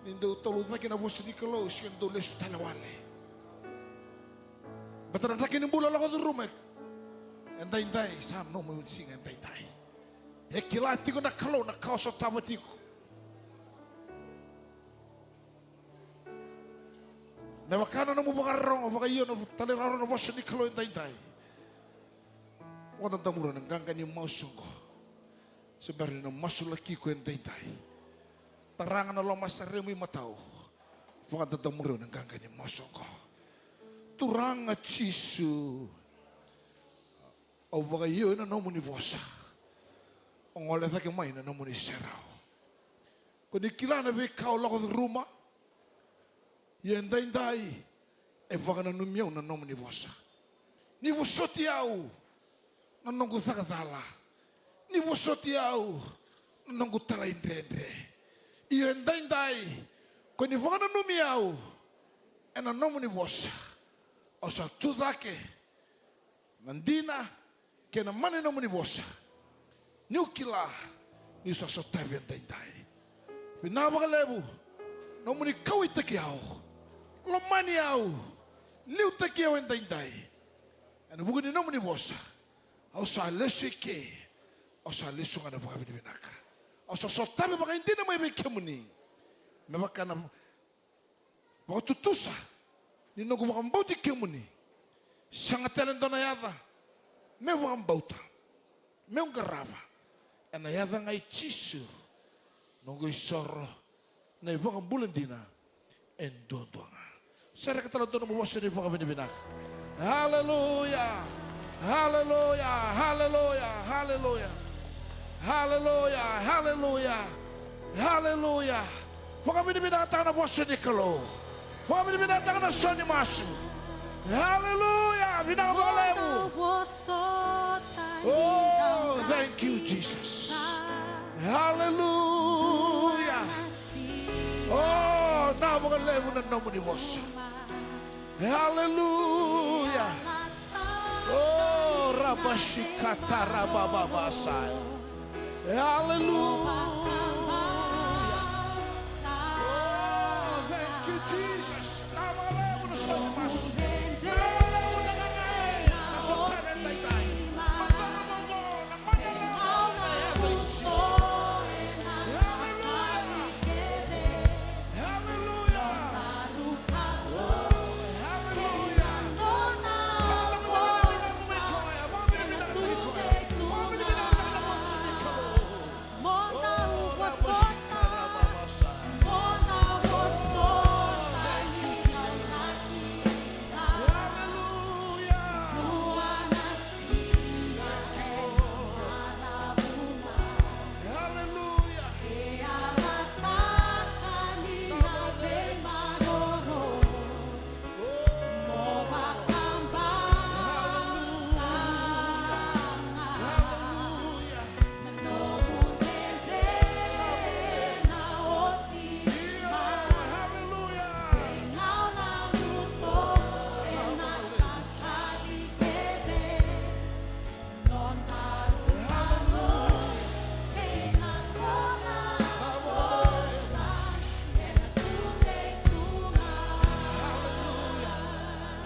Ni dau taucoko na vosa ni Kalou, sega ni dau lesu tale wale. Baleta na draki ni bula lako curuma edaidai, sa nomu siga edaidai. E kila tiko na Kalou na ka o sotava tiko. Me vaka na nomu vakarorogo, vakaio na talairawarawa na vosa ni Kalou edaidai. Vakadadamura na qaqa ni masu oqo. Se bera ni na masulaki iko edaidai. Tara ga na lomaseremu imatau. Vakadadamura na qaqa ni masu oqo. Turaga Jisu. Au vakaio ena nomuni vosa. O gole cake mai na nomuni serau. Ko ni kila na veika au lako curuma. Ia edaidai e vakananumi au na nomuni vosa. Ni vosoti au na noqu caka cala. Ni vosoti au na noqu talaidredre. Ia edaidai ko ni vakananumi au ena nomuni vosa. Au sa tucake na dina kei na mana ni nomuni vosa. Niu kila niu sa sotavi edaidai. Vinaka vakalevu nomuni kauaitaki au, lomani au, liutaki au edaidai. Ena vuku ni nomuni vosa au sa lesu i ke. Au sa lesu ga na vakavinavinaka. Au sa sotavi vakaidina mai vei kemuni me vaka na vakatutusa ni noqu vakabauti kemuni. Sega tale e dua na yaca meu vakabauta, meu qarava, ena yaca ga i Jisu, noqu isoro, na iVakabula dina e duadua ga. Sereka tale dua nomu vosa ni vakavinavinaka. Haleluya. Haleluya. Haleluya. Haleluya. Haleluya. Haleluya. Haleluya. Vakavinavinakataka na vosa ni Kalou. Vakavinavinakataka na sau ni masu. Haleluya. Vinaka vakalevu. Oh, thank you, Jesus. Haleluya. Oh, na vakalevu na nomuni vosa. Haleluya. Oh, rabashikata rabababasai. Haleluya. Oh, thank you, Jesus. Na vakalevu na sau ni masu. Na vakalevu na gaga e sa sotavi edaidai. Matana maqo na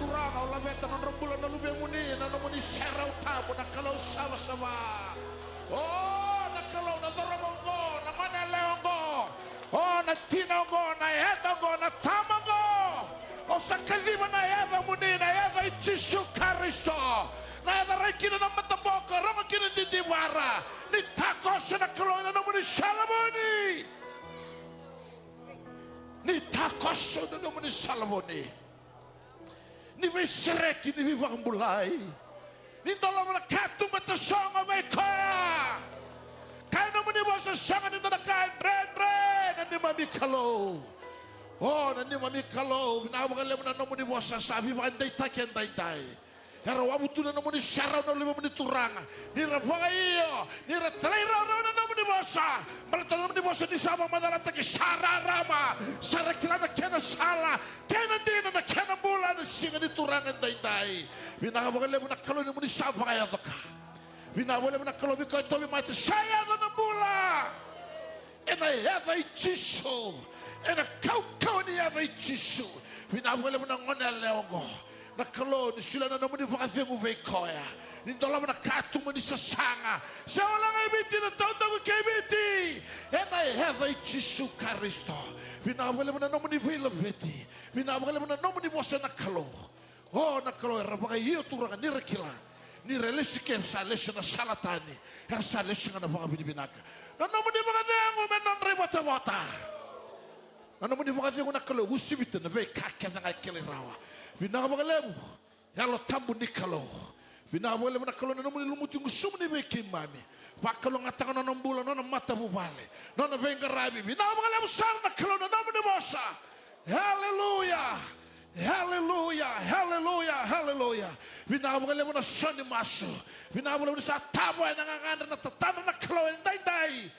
Turaga, au laveta na nodra bula na luvemuni, na nomuni serau tabu, na Kalou savasava. O, na Kalou, na cauravou oqo, na gone yalewa oqo, o, na tina oqo, na yada oqo, na tama oqo. Au sa kaciva na yaca muni, na yaca i Jisu Karisito. Na yaca rai kina na mataboko, rogo kina didivara. Ni takoso na Kalou ena nomuni salavoni. Ni takoso na nomuni salavoni. Ni veisereki, ni veivakabulai. Ni dolava na katuba tasogo vei koya. Kaya na nomuni vosa, sega ni dua na ka e dredre na neimami Kalou. O, na neimami Kalou, vinaka vakalevu na nomuni vosa sa veivakadeitaki edaidai. Era wavu tu na nomuni serau na luvemuni Turaga. Ni ra vakaio, ni ra talairawarawa na nomuni vosa. Baleta na nomuni vosa ni sa vakamacalataki sa rarama, sa ra kila na kena sala, kei na dina, na kena bula ena siga ni Turaga edaidai. Vinaka vakalevu na Kalou ni muni sa vakayaco ka. Vinaka vakalevu na Kalou vei koya e tauvimate sa yaco na bula. Ena yaca i Jisu. Ena kaukauwa ni yaca i Jisu. Vinaka vakalevu na gone yalewa oqo. Na Kalou ni solia na nomuni vakacegu vei koya. Ni dolava na katuba ni sasaga. Se wale ga i Viti, na taudaku kei Viti. Ena yaca i Jisu Karisito. Vinaka vakalevu na nomuni veilaveti. Vinaka vakalevu na nomuni vosa na Kalou. O, na Kalou, era vakaio Turaga ni ra kila. Ni ra lesu ke, sa lesu na sala tani. Era sa lesu ga na vakavinavinaka. Na nomuni vakacegu me nodra ivotavota. Na nomuni vakacegu na Kalou, usivita na veika kece ga e kilai rawa. Vinaka vakalevu. Yalo Tabu ni Kalou. Vinaka vakalevu na Kalou na nomuni lumuti gusumuni vei keimami. Vakalougatataka nona bula, nona matavuvale, nona veiqaravi. Vinaka vakalevu sara na Kalou na nomuni vosa. Haleluya. Haleluya, haleluya, haleluya. Vinaka vakalevu na sau ni masu. Vinaka vakalevu ni sa tavoya na gagadre, na tatadra na Kalou edaidai.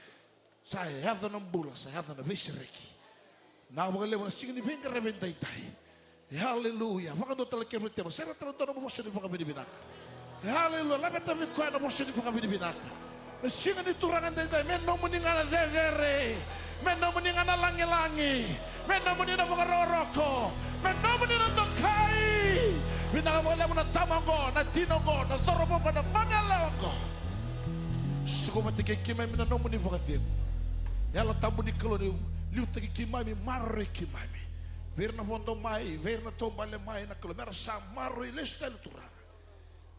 Sa yaco na bula, sa yaco na veisereki. Vinaka vakalevu na siga ni veiqaravi edaidai. Haleluya. Vakadua tale kevaka teva, sereka tale dua nomu vosa ni vakavinavinaka. Haleluya. Laveta vei koya na vosa ni vakavinavinaka. Na siga ni Turaga daidai, me nomuni ga na cecere, me nomuni ga na lagilagi, me nomuni na vakarokoroko, me nomuni na dokai. Vinaka vakalevu na tama oqo, na tina oqo, na cauravou oqo, na goneyalewa oqo. Suka vata kei keimami na nomuni vakacegu. Yalo Tabu ni Kalou ni liutaki keimami, maroroi keimami. Vei ira na vodo mai, vei ira na taubale mai na Kalou, me ra sa maroroi lesu tale, Turaga.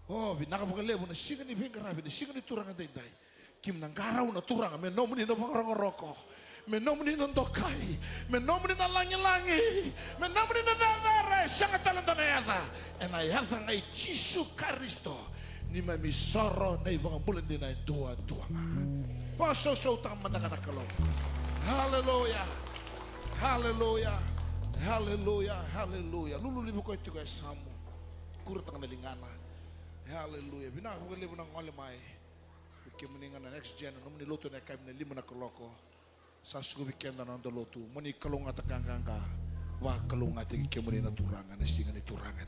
O, vinaka vakalevu na siga ni veiqaravi, na siga ni Turaga daidai. Keimami na qarauna, Turaga, me nomuni na vakarokoroko, me nomuni na dokai, me nomuni na lagilagi, me nomuni na cecere, sega tale dua na yaca. Ena yaca ga i Jisu Karisito, neimami isoro, na iVakabula dina e duadua ga. Vakasausautaka mada ga na Kalou. Haleluya. Haleluya. Haleluya. Haleluya. Lululu levu koya tiko e yasamu. Kurataka na ligana. Haleluya. Vinaka vakalevu na gole mai. Vei kemuni ga na next gen, na nomuni lotu ena yakavi na lima na kaloko. Sa suka vei keda na noda lotu. Mo ni kalougata ka qaqa. Vakalougatataki kemuni na Turaga ena siga ni Turaga